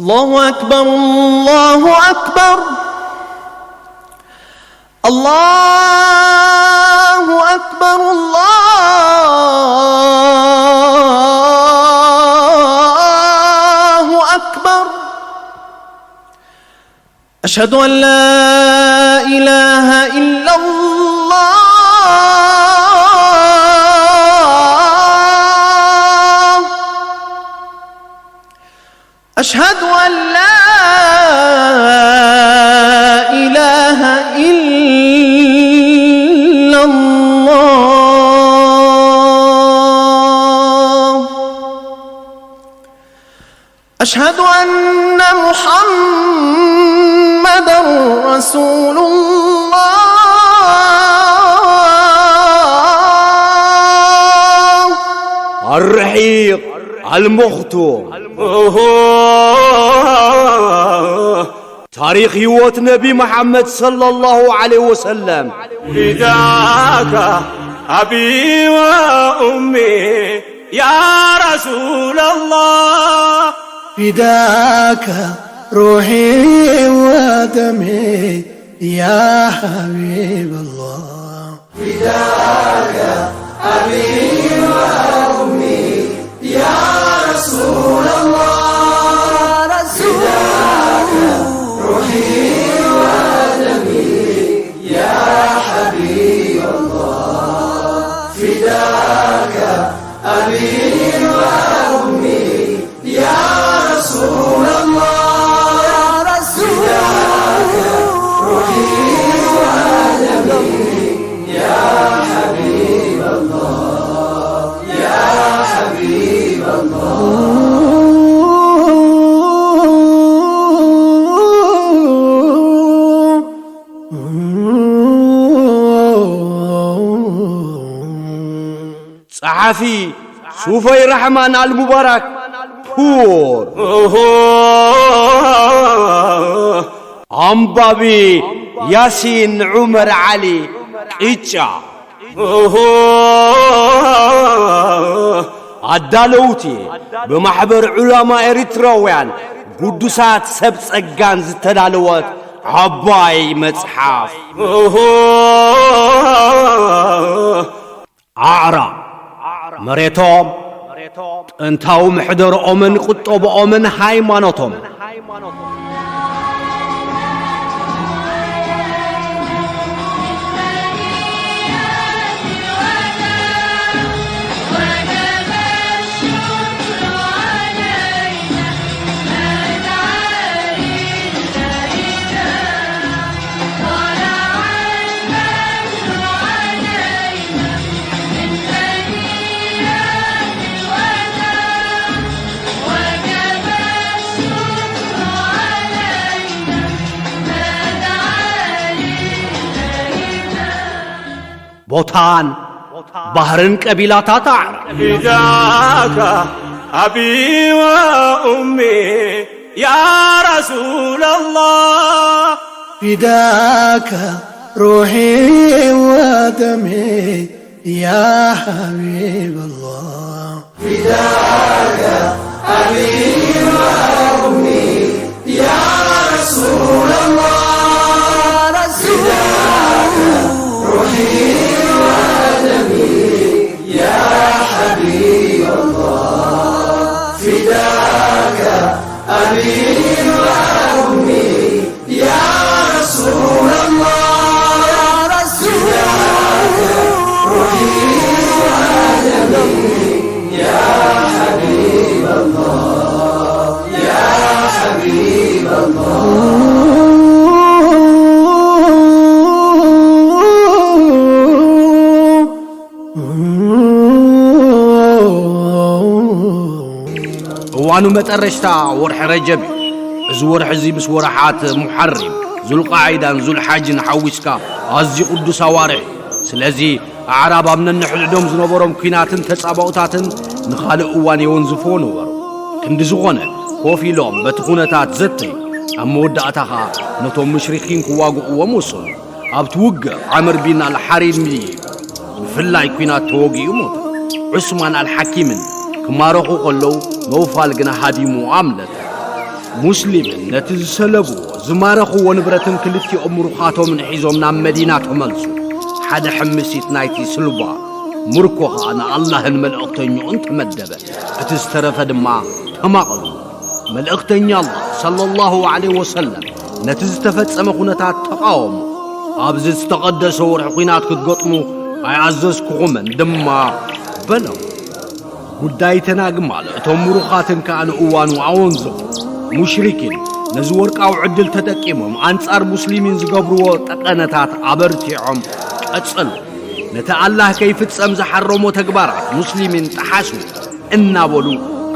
الله أكبر، الله أكبر، الله أكبر، الله أكبر. أشهد أن لا إله إلا الله. أشهد أن لا إله إلا الله. أشهد أن محمدا رسول الله. الرحيق المختوم. ታሪኽ ህይወት ነቢ መሓመድ ሰለላሁ ዐለይሂ ወሰለም። فداك أبي وأمي يا رسول الله. فداك روحي ودمي يا حبيب الله. فداك أبي وأمي يا رسول الله. فداك روحي ودمي يا حبيب الله. فداك أبي وأمي يا رسول الله. يا رسول الله. روحي ودمي يا حبيب الله، يا حبيب الله. ጸሓፊ ሱፈይ ራሕማን ኣልሙባራክ ፑር። ኣንባቢ ያሲን ዑመር ዓሊ ቅጫ። ኣዳለውቲ ብማሕበር ዑላማ ኤሪትራውያን ግዱሳት ሰብ ጸጋን ዝተዳለወት ዓባይ መጽሓፍ። ኣዕራብ፣ መሬቶም፣ ጥንታዊ ምሕደርኦምን ቁጠብኦምን ሃይማኖቶም። ቦታን ባህርን ቀቢላታት ኣዕራብ። فداك أبي وأمي يا رسول الله. فداك روحي ودمي يا حبيب الله. فداك أبي وأمي يا رسول الله. فداك روحي ودمي يا حبيب الله. فداك أبي وأمي يا رسول الله. يا رسول الله. روحي ودمي يا حبيب الله، يا حبيب الله. እዋኑ መጠረሽታ ወርሒ ረጀብ እዩ። እዚ ወርሒ እዚ ምስ ወርሓት ሙሓሪም፣ ዙልቃዒዳን ዙልሓጅን ሓዊስካ ኣዝዩ ቅዱስ ኣዋርሕ እዩ። ስለዚ ኣዕራብ ኣብ ነንሕድሕዶም ዝነበሮም ኲናትን ተጻባኡታትን ንኻልእ እዋን የወንዝፍዎ ነበሩ። ክንዲ ዝኾነ ኮፍ ኢሎም በቲ ኩነታት ዘተዩ። ኣብ መወዳእታ ኸኣ ነቶም ሙሽሪኪን ክዋግእዎም ወሰኑ። ኣብቲ ውግእ ዓምር ቢን ኣልሓሪሚ ብፍላይ ኲናት ተወጊኡ ሞተ። ዑስማን ኣልሓኪምን ክማረኹ ከለዉ ነውፋል ግና ሃዲሙ ኣምለጠ። ሙስሊምን ነቲ ዝሰለብዎ ዝማረኽዎ ንብረትን ክልቲኦም ምሩኻቶምን ሒዞም ናብ መዲና ተመልሱ። ሓደ ሕምሲት ናይቲ ስልባ ምርኮ ኸኣ ንኣላህን መልእኽተኛኡን ተመደበ። እቲ ዝተረፈ ድማ ተማቐሉ። መልእኽተኛ ኣላህ ሰለላሁ ዐለይሂ ወሰለም ነቲ ዝተፈጸመ ኩነታት ተቓወሙ። ኣብዚ ዝተቐደሰ ወርሒ ኲናት ክትገጥሙ ኣይኣዘዝኩኹምን ድማ በሎም። ጉዳይ ተናግማል እቶም ምሩኻትን ከኣ ንእዋኑ ኣወንዘፉ። ሙሽሪኪን ነዚ ወርቃዊ ዕድል ተጠቂሞም ኣንጻር ሙስሊሚን ዝገብርዎ ጠቐነታት ኣበርቲዖም ቀጸሉ። ነቲ ኣላህ ከይፍጸም ዝሓረሞ ተግባራት ሙስሊሚን ጠሓሱ እናበሉ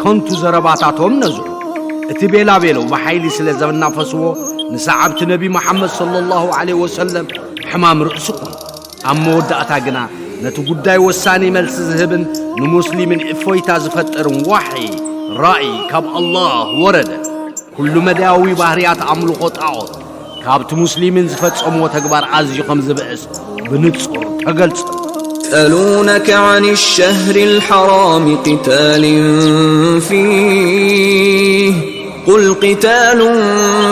ከንቱ ዘረባታቶም ነዝሑ። እቲ ቤላቤሎ ብሓይሊ ስለ ዘናፈስዎ ንሰዓብቲ ነቢ መሓመድ ሰለላሁ ዐለይሂ ወሰለም ሕማም ርእሲ ኮኑ። ኣብ መወዳእታ ግና ነቲ ጉዳይ ወሳኒ መልሲ ዝህብን ንሙስሊምን እፎይታ ዝፈጥርን ዋሕይ ራእይ ካብ ኣላህ ወረደ። ኩሉ መዳያዊ ባህርያት ኣምልኾ ጣዖት ካብቲ ሙስሊምን ዝፈጸምዎ ተግባር ኣዝዩ ከም ዝብእስ ብንጹር ተገልጸ። يسألونك عن الشهر الحرام قتال فيه قل قتال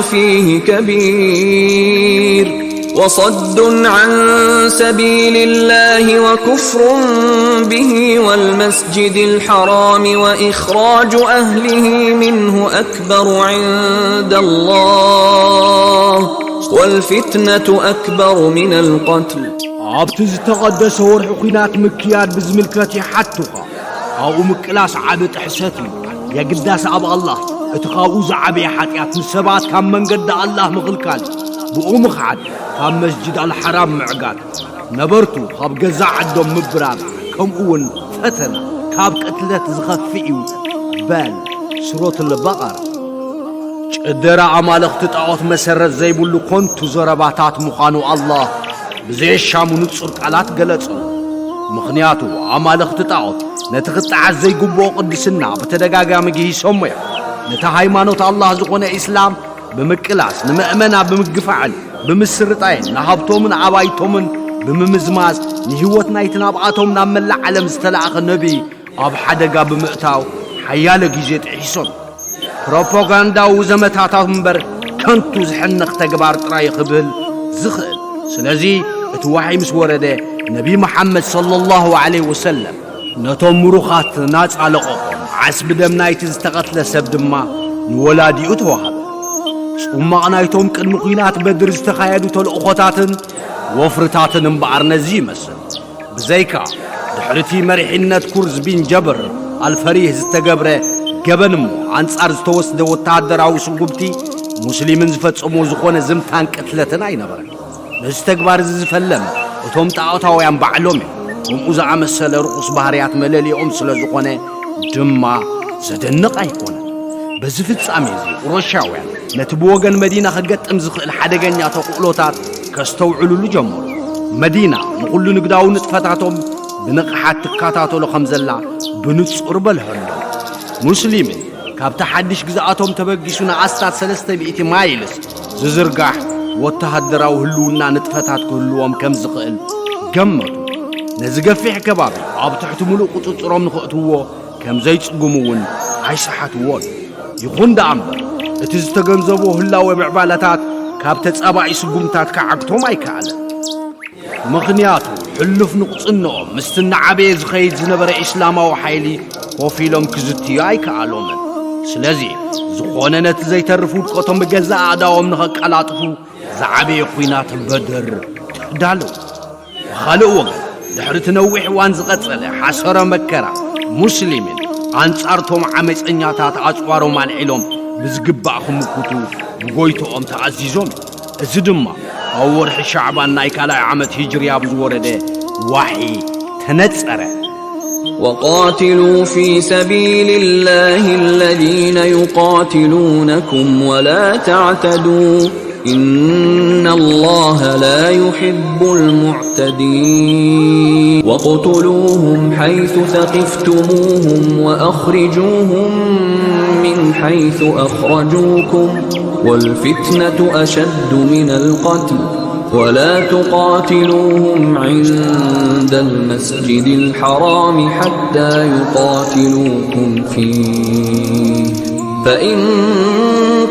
فيه كبير وصد عن سبيل الله وكفر به والمسجد الحرام وإخراج أهله منه أكبر عند الله والفتنة أكبر من القتل ኣብቲ ዝተቐደሰ ወርሒ ኲናት ምክያድ ብዝምልከት ይሓቱኻ። ካብኡ ምቅላስ ዓቢ ጥሕሰት እዩ። የግዳስ ኣብ ኣላህ እቲ ካብኡ ዝዓበየ ሓጢኣት ንሰባት ካብ መንገዲ ኣላህ ምኽልካል እዩ። ብኡ ምኽዓድ ካብ መስጅድ ኣልሓራም ምዕጋት፣ ነበርቱ ካብ ገዛ ዓዶም ምብራር፣ ከምኡ እውን ፈተና ካብ ቅትለት ዝኸፍእ እዩ። በል ሱረቱል በቐራ። ጭደራ ኣማልኽቲ ጣዖት መሰረት ዘይብሉ ኮንቱ ዘረባታት ምዃኑ ኣላህ ብዘየሻሙ ንጹር ቃላት ገለጸ። ምኽንያቱ ኣማልኽቲ ጣዖት ነቲ ክጠዓስ ዘይግብኦ ቅድስና ብተደጋጋሚ ግሂሶሞ እዮም። ነቲ ሃይማኖት ኣላህ ዝኾነ ኢስላም ብምቅላስ፣ ንመእመና ብምግፋዕን ብምስርጣይን፣ ንሃብቶምን ኣባይቶምን ብምምዝማዝ፣ ንህይወት ናይቲ ናብኣቶም ናብ መላእ ዓለም ዝተላእኸ ነቢ ኣብ ሓደጋ ብምእታው ሓያለ ግዜ ጥሒሶም። ፕሮፓጋንዳዊ ዘመታታት እምበር ከንቱ ዝሕነኽ ተግባር ጥራይ ክብል ዝኽእል። ስለዚ እቲ ዋሕይ ምስ ወረደ ነቢ መሓመድ ሰለላሁ ዐለይሂ ወሰለም ነቶም ምሩኻት ናጻ ለቐቖም። ዓስቢ ደም ናይቲ ዝተቐትለ ሰብ ድማ ንወላዲኡ ተዋህበ። ጽማቕ ናይቶም ቅድሚ ኲናት በድር ዝተኻየዱ ተልእኾታትን ወፍርታትን እምበኣር ነዚ ይመስል። ብዘይካ ድሕሪቲ መሪሕነት ኩርዝ ቢን ጀብር ኣልፈሪህ ዝተገብረ ገበን እሞ ኣንጻር ዝተወስደ ወተሃደራዊ ስጉምቲ ሙስሊምን ዝፈጸሞ ዝኾነ ዝምታን ቅትለትን ኣይነበረን። ነዚ ተግባር እዚ ዝፈለም እቶም ጣዖታውያን ባዕሎም እዮም። ከምኡ ዝኣመሰለ ርኹስ ባህርያት መለሊኦም ስለ ዝኾነ ድማ ዘደንቕ ኣይኮነን። በዚ ፍጻሜ እዚ ቁረሻውያን ነቲ ብወገን መዲና ክገጥም ዝኽእል ሓደገኛ ተኽእሎታት ከስተውዕሉሉ ጀመሩ። መዲና ንኹሉ ንግዳዊ ንጥፈታቶም ብንቕሓት ትከታተሎ ከም ዘላ ብንጹር በልሐሎም። ሙስሊምን ካብቲ ሓድሽ ግዝኣቶም ተበጊሱ ንኣስታት ሰለስተ ሚእቲ ማይልስ ዝዝርጋሕ ወተሃደራዊ ህልውና ንጥፈታት ክህልዎም ከም ዝኽእል ገመቱ። ነዚ ገፊሕ ከባቢ ኣብ ትሕቲ ምሉእ ቁጽጽሮም ንኽእትውዎ ከም ዘይጽግሙ እውን ኣይሰሓትዎን። ይኹን ደኣ እምበር እቲ ዝተገንዘብዎ ህላወ ምዕባለታት ካብ ተጻባኢ ስጉምታት ክዓግቶም ኣይከኣለን። ምኽንያቱ ሕሉፍ ንቕጽንኦም ምስቲ እናዓበየ ዝኸይድ ዝነበረ ኢስላማዊ ሓይሊ ኮፍ ኢሎም ክዝትዩ ኣይከኣሎምን። ስለዚ ዝኾነ ነቲ ዘይተርፍ ውድቀቶም ብገዛእ ኣእዳዎም ንኸቀላጥፉ ዝዓበየ ኲናት በድር ተዳለዉ። ብኻልእ ወገን ድሕሪ እቲ ነዊሕ እዋን ዝቐጸለ ሓሰረ መከራ ሙስሊምን ኣንጻርቶም ዓመጸኛታት ኣጽዋሮም ኣልዒሎም ብዝግባእ ክምክቱ ብጎይትኦም ተኣዚዞም። እዚ ድማ ኣብ ወርሒ ሻዕባን ናይ ካልኣይ ዓመት ሂጅርያ ብዝወረደ ዋሒ ተነጸረ። وقاتلوا في سبيل الله الذين يقاتلونكم ولا تعتدوا إن الله لا يحب المعتدين واقتلوهم حيث ثقفتموهم وأخرجوهم من حيث أخرجوكم والفتنة أشد من القتل ولا تقاتلوهم عند المسجد الحرام حتى يقاتلوكم فيه فإن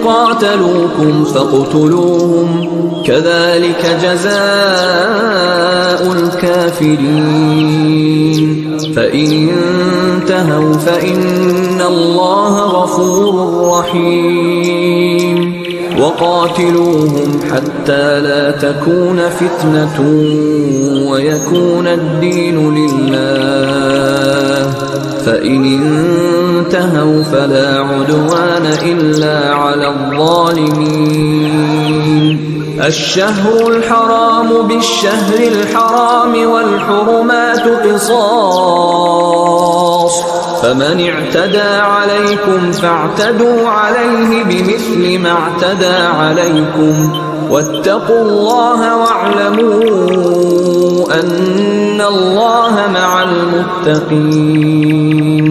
قاتلوكم فاقتلوهم، كذلك جزاء الكافرين. فإن انتهوا فإن الله غفور رحيم. وقاتلوهم حتى لا تكون فتنة ويكون الدين لله، فإن انتهوا فلا عدوان إلا على الظالمين. الشهر الحرام بالشهر الحرام والحرمات قصاص، فمن اعتدى عليكم فاعتدوا عليه بمثل ما اعتدى عليكم، واتقوا الله واعلموا أن الله مع المتقين.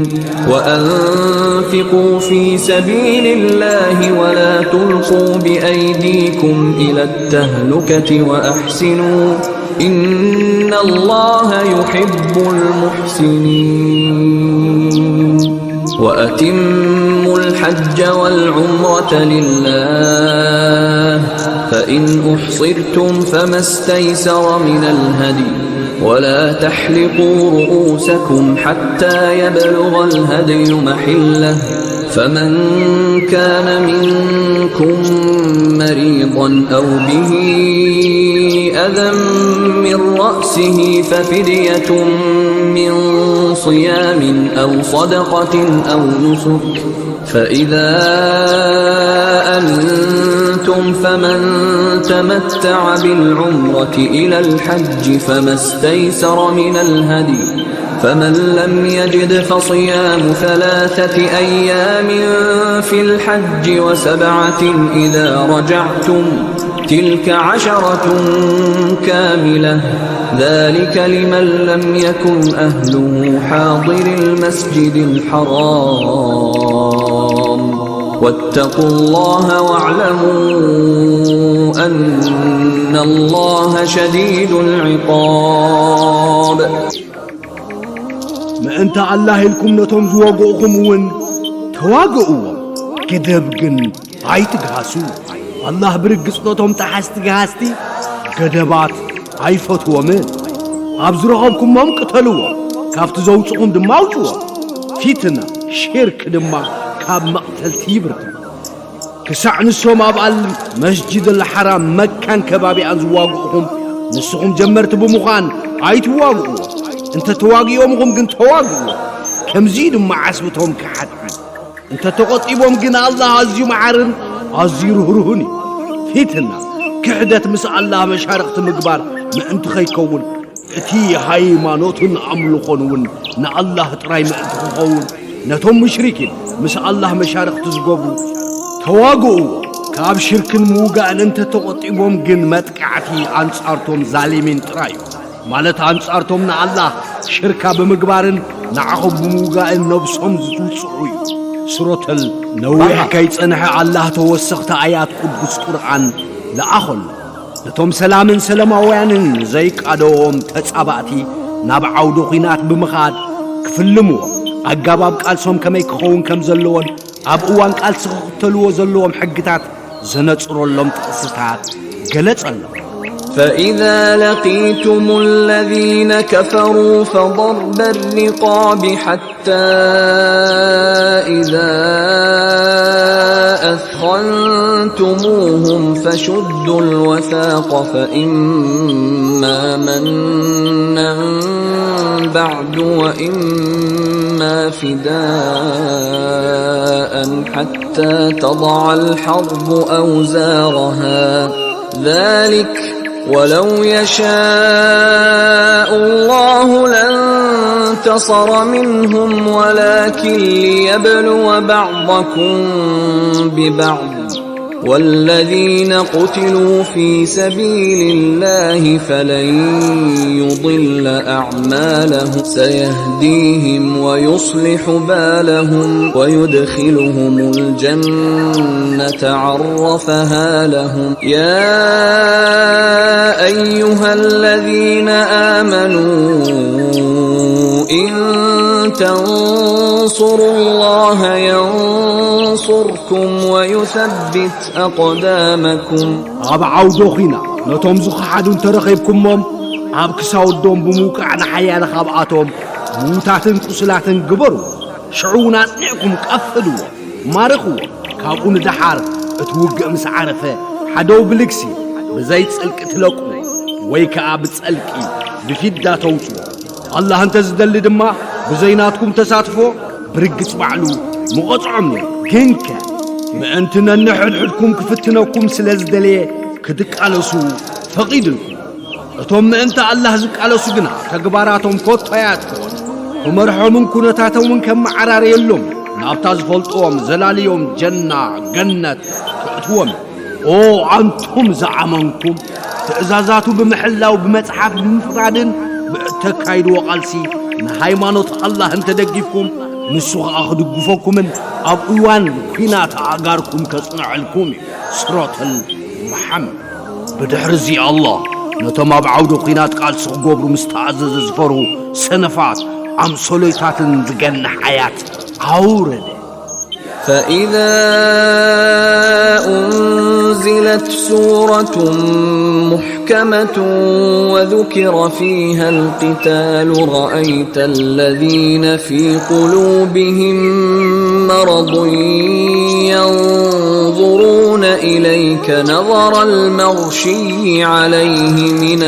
وأنفقوا في سبيل الله ولا تلقوا بأيديكم إلى التهلكة وأحسنوا، إن الله يحب المحسنين. وأتموا الحج والعمرة لله، فإن أحصرتم فما استيسر من الهدي، ولا تحلقوا رؤوسكم حتى يبلغ الهدي محله، فمن كان منكم مريضا أو به أذى من رأسه ففدية من صيام أو صدقة أو نسك، فإذا أمنتم فمن تمتع بالعمرة إلى الحج فما استيسر من الهدي، فمن لم يجد فصيام ثلاثة أيام في الحج وسبعة إذا رجعتم، تلك عشرة كاملة، ذلك لمن لم يكن أهله حاضر المسجد الحرام، واتقوا الله واعلموا أن الله شديد العقاب. ምእንቲ ኣላህ ኢልኩም ነቶም ዝወግኡኹም እውን ተዋግእዎም። ገደብ ግን ኣይትግሃሱ። ኣላህ ብርግጽ ነቶም ጠሓስቲ ገሃስቲ ገደባት ኣይፈትዎምን። ኣብ ዝረኸብኩሞም ቅተልዎም፣ ካብቲ ዘውጽኹም ድማ ኣውጽዎም። ፊትና፣ ሽርክ ድማ ካብ መቕተልቲ ይብርድ። ክሳዕ ንሶም ኣብ ኣል መስጅድ ኣልሓራም መካን ከባቢኣን ዝዋግኡኹም ንስኹም ጀመርቲ ብምዃን ኣይትዋግእዎም። እንተ ተዋጊኦምኹም ግን ተዋግእዎም። ከምዚ ድማ ዓስብቶም ክሓት እዩ። እንተ ተቖጢቦም ግን ኣላህ ኣዝዩ መሓርን ኣዝዩ ርህሩህን እዩ። ፊትና፣ ክሕደት ምስ ኣላህ መሻርኽቲ ምግባር ምእንቲ ኸይከውን እቲ ሃይማኖትን ኣምልኾን እውን ንኣላህ ጥራይ ምእንቲ ክኸውን ነቶም ሙሽሪኪን ምስ ኣላህ መሻርኽቲ ዝገብሩ ተዋግእዎ። ካብ ሽርክን ምውጋእን እንተ ተቖጢቦም ግን መጥቃዕቲ ኣንጻርቶም ዛሊሚን ጥራይ እዩ። ማለት ኣንጻርቶም ንኣላህ ሽርካ ብምግባርን ንዓኹም ብምውጋእን ነብሶም ዝውጽዑ እዩ። ሱረተል ነዊሕ ከይጸንሐ ኣላህ ተወሰኽቲ ኣያት ቅዱስ ቁርኣን ለኣኸሉ። ነቶም ሰላምን ሰላማውያንን ዘይቃደዎም ተጻባእቲ ናብ ዓውደ ኲናት ብምኻድ ክፍልምዎም፣ ኣጋባብ ቃልሶም ከመይ ክኸውን ከም ዘለዎን ኣብ እዋን ቃልሲ ክኽተልዎ ዘለዎም ሕግታት ዘነጽረሎም ጥቕስታት ገለጸሎም። فإذا لقيتم الذين كفروا فضرب الرقاب حتى إذا أثخنتموهم فشدوا الوثاق فإما منا بعد وإما فداء حتى تضع الحرب أوزارها، ذلك ولو يشاء الله لانتصر منهم ولكن ليبلو بعضكم ببعض، والذين قتلوا في سبيل الله فلن يضل أعمالهم، سيهديهم ويصلح بالهم ويدخلهم الجنة عرفها لهم. يا أيها الذين آمنوا إن تنصروا الله ينصركم ويثبت أقدامكم. ኣብ ዓውዶ ኺና ነቶም ዝኸሓዱ እንተረኺብኩሞም፣ ኣብ ክሳውዶም ብምውቃዕ ንሓያለ ካብኣቶም ምዉታትን ቁስላትን ግበሩ። ሽዑ እውን ኣጽኒዕኩም ቀፍድዎ፣ ማርኽዎ። ካብኡ ንደሓር እቲ ውግእ ምስ ዓረፈ፣ ሓደው ብልግሲ ብዘይ ጽልቂ ትለቁ፣ ወይ ከኣ ብጸልቂ ብፊዳ ተውጽዎ። ኣላህ እንተ ዝደሊ ድማ፣ ብዘይ ናትኩም ተሳትፎ ብርግጽ ባዕሉ ምቐጽዖም ነይሩ። ግንከ ምእንቲ ነንሕድሕድኩም ክፍትነኩም ስለ ዝደለየ፣ ክትቃለሱ ፈቒድልኩም። እቶም ምእንቲ ኣላህ ዝቃለሱ ግና፣ ተግባራቶም ኮቶ ኣየጥፍኦን። ክመርሖምን ኩነታቶምን ከመዓራረየሎም፣ ናብታ ዝፈልጥዎም ዘላልዮም ጀና፣ ገነት፣ ከእትዎም። ኦ ኣንቱም ዝኣመንኩም፣ ትእዛዛቱ ብምሕላው፣ ብመጽሓፍ ብምፍራድን ብእተካይድዎ ቃልሲ፣ ንሃይማኖት ኣላህ እንተደጊፍኩም፣ ንሱ ኸኣ ክድግፈኩምን ኣብ እዋን ኲናት ኣእጋርኩም ከጽንዐልኩም እዩ። ሱረቱል መሓመድ። ብድሕሪ እዚ ኣላህ ነቶም ኣብ ዓውደ ኲናት ቃልሲ ክገብሩ ምስ ተኣዘዘ ዝፈርሁ ሰነፋት ኣምሶለይታትን ዝገንሕ ኣያት ኣውረደ። فإذا أنزلت سورة محكمة وذكر فيها القتال رأيت الذين في قلوبهم مرض ينظرون إليك نظر المغشي عليه من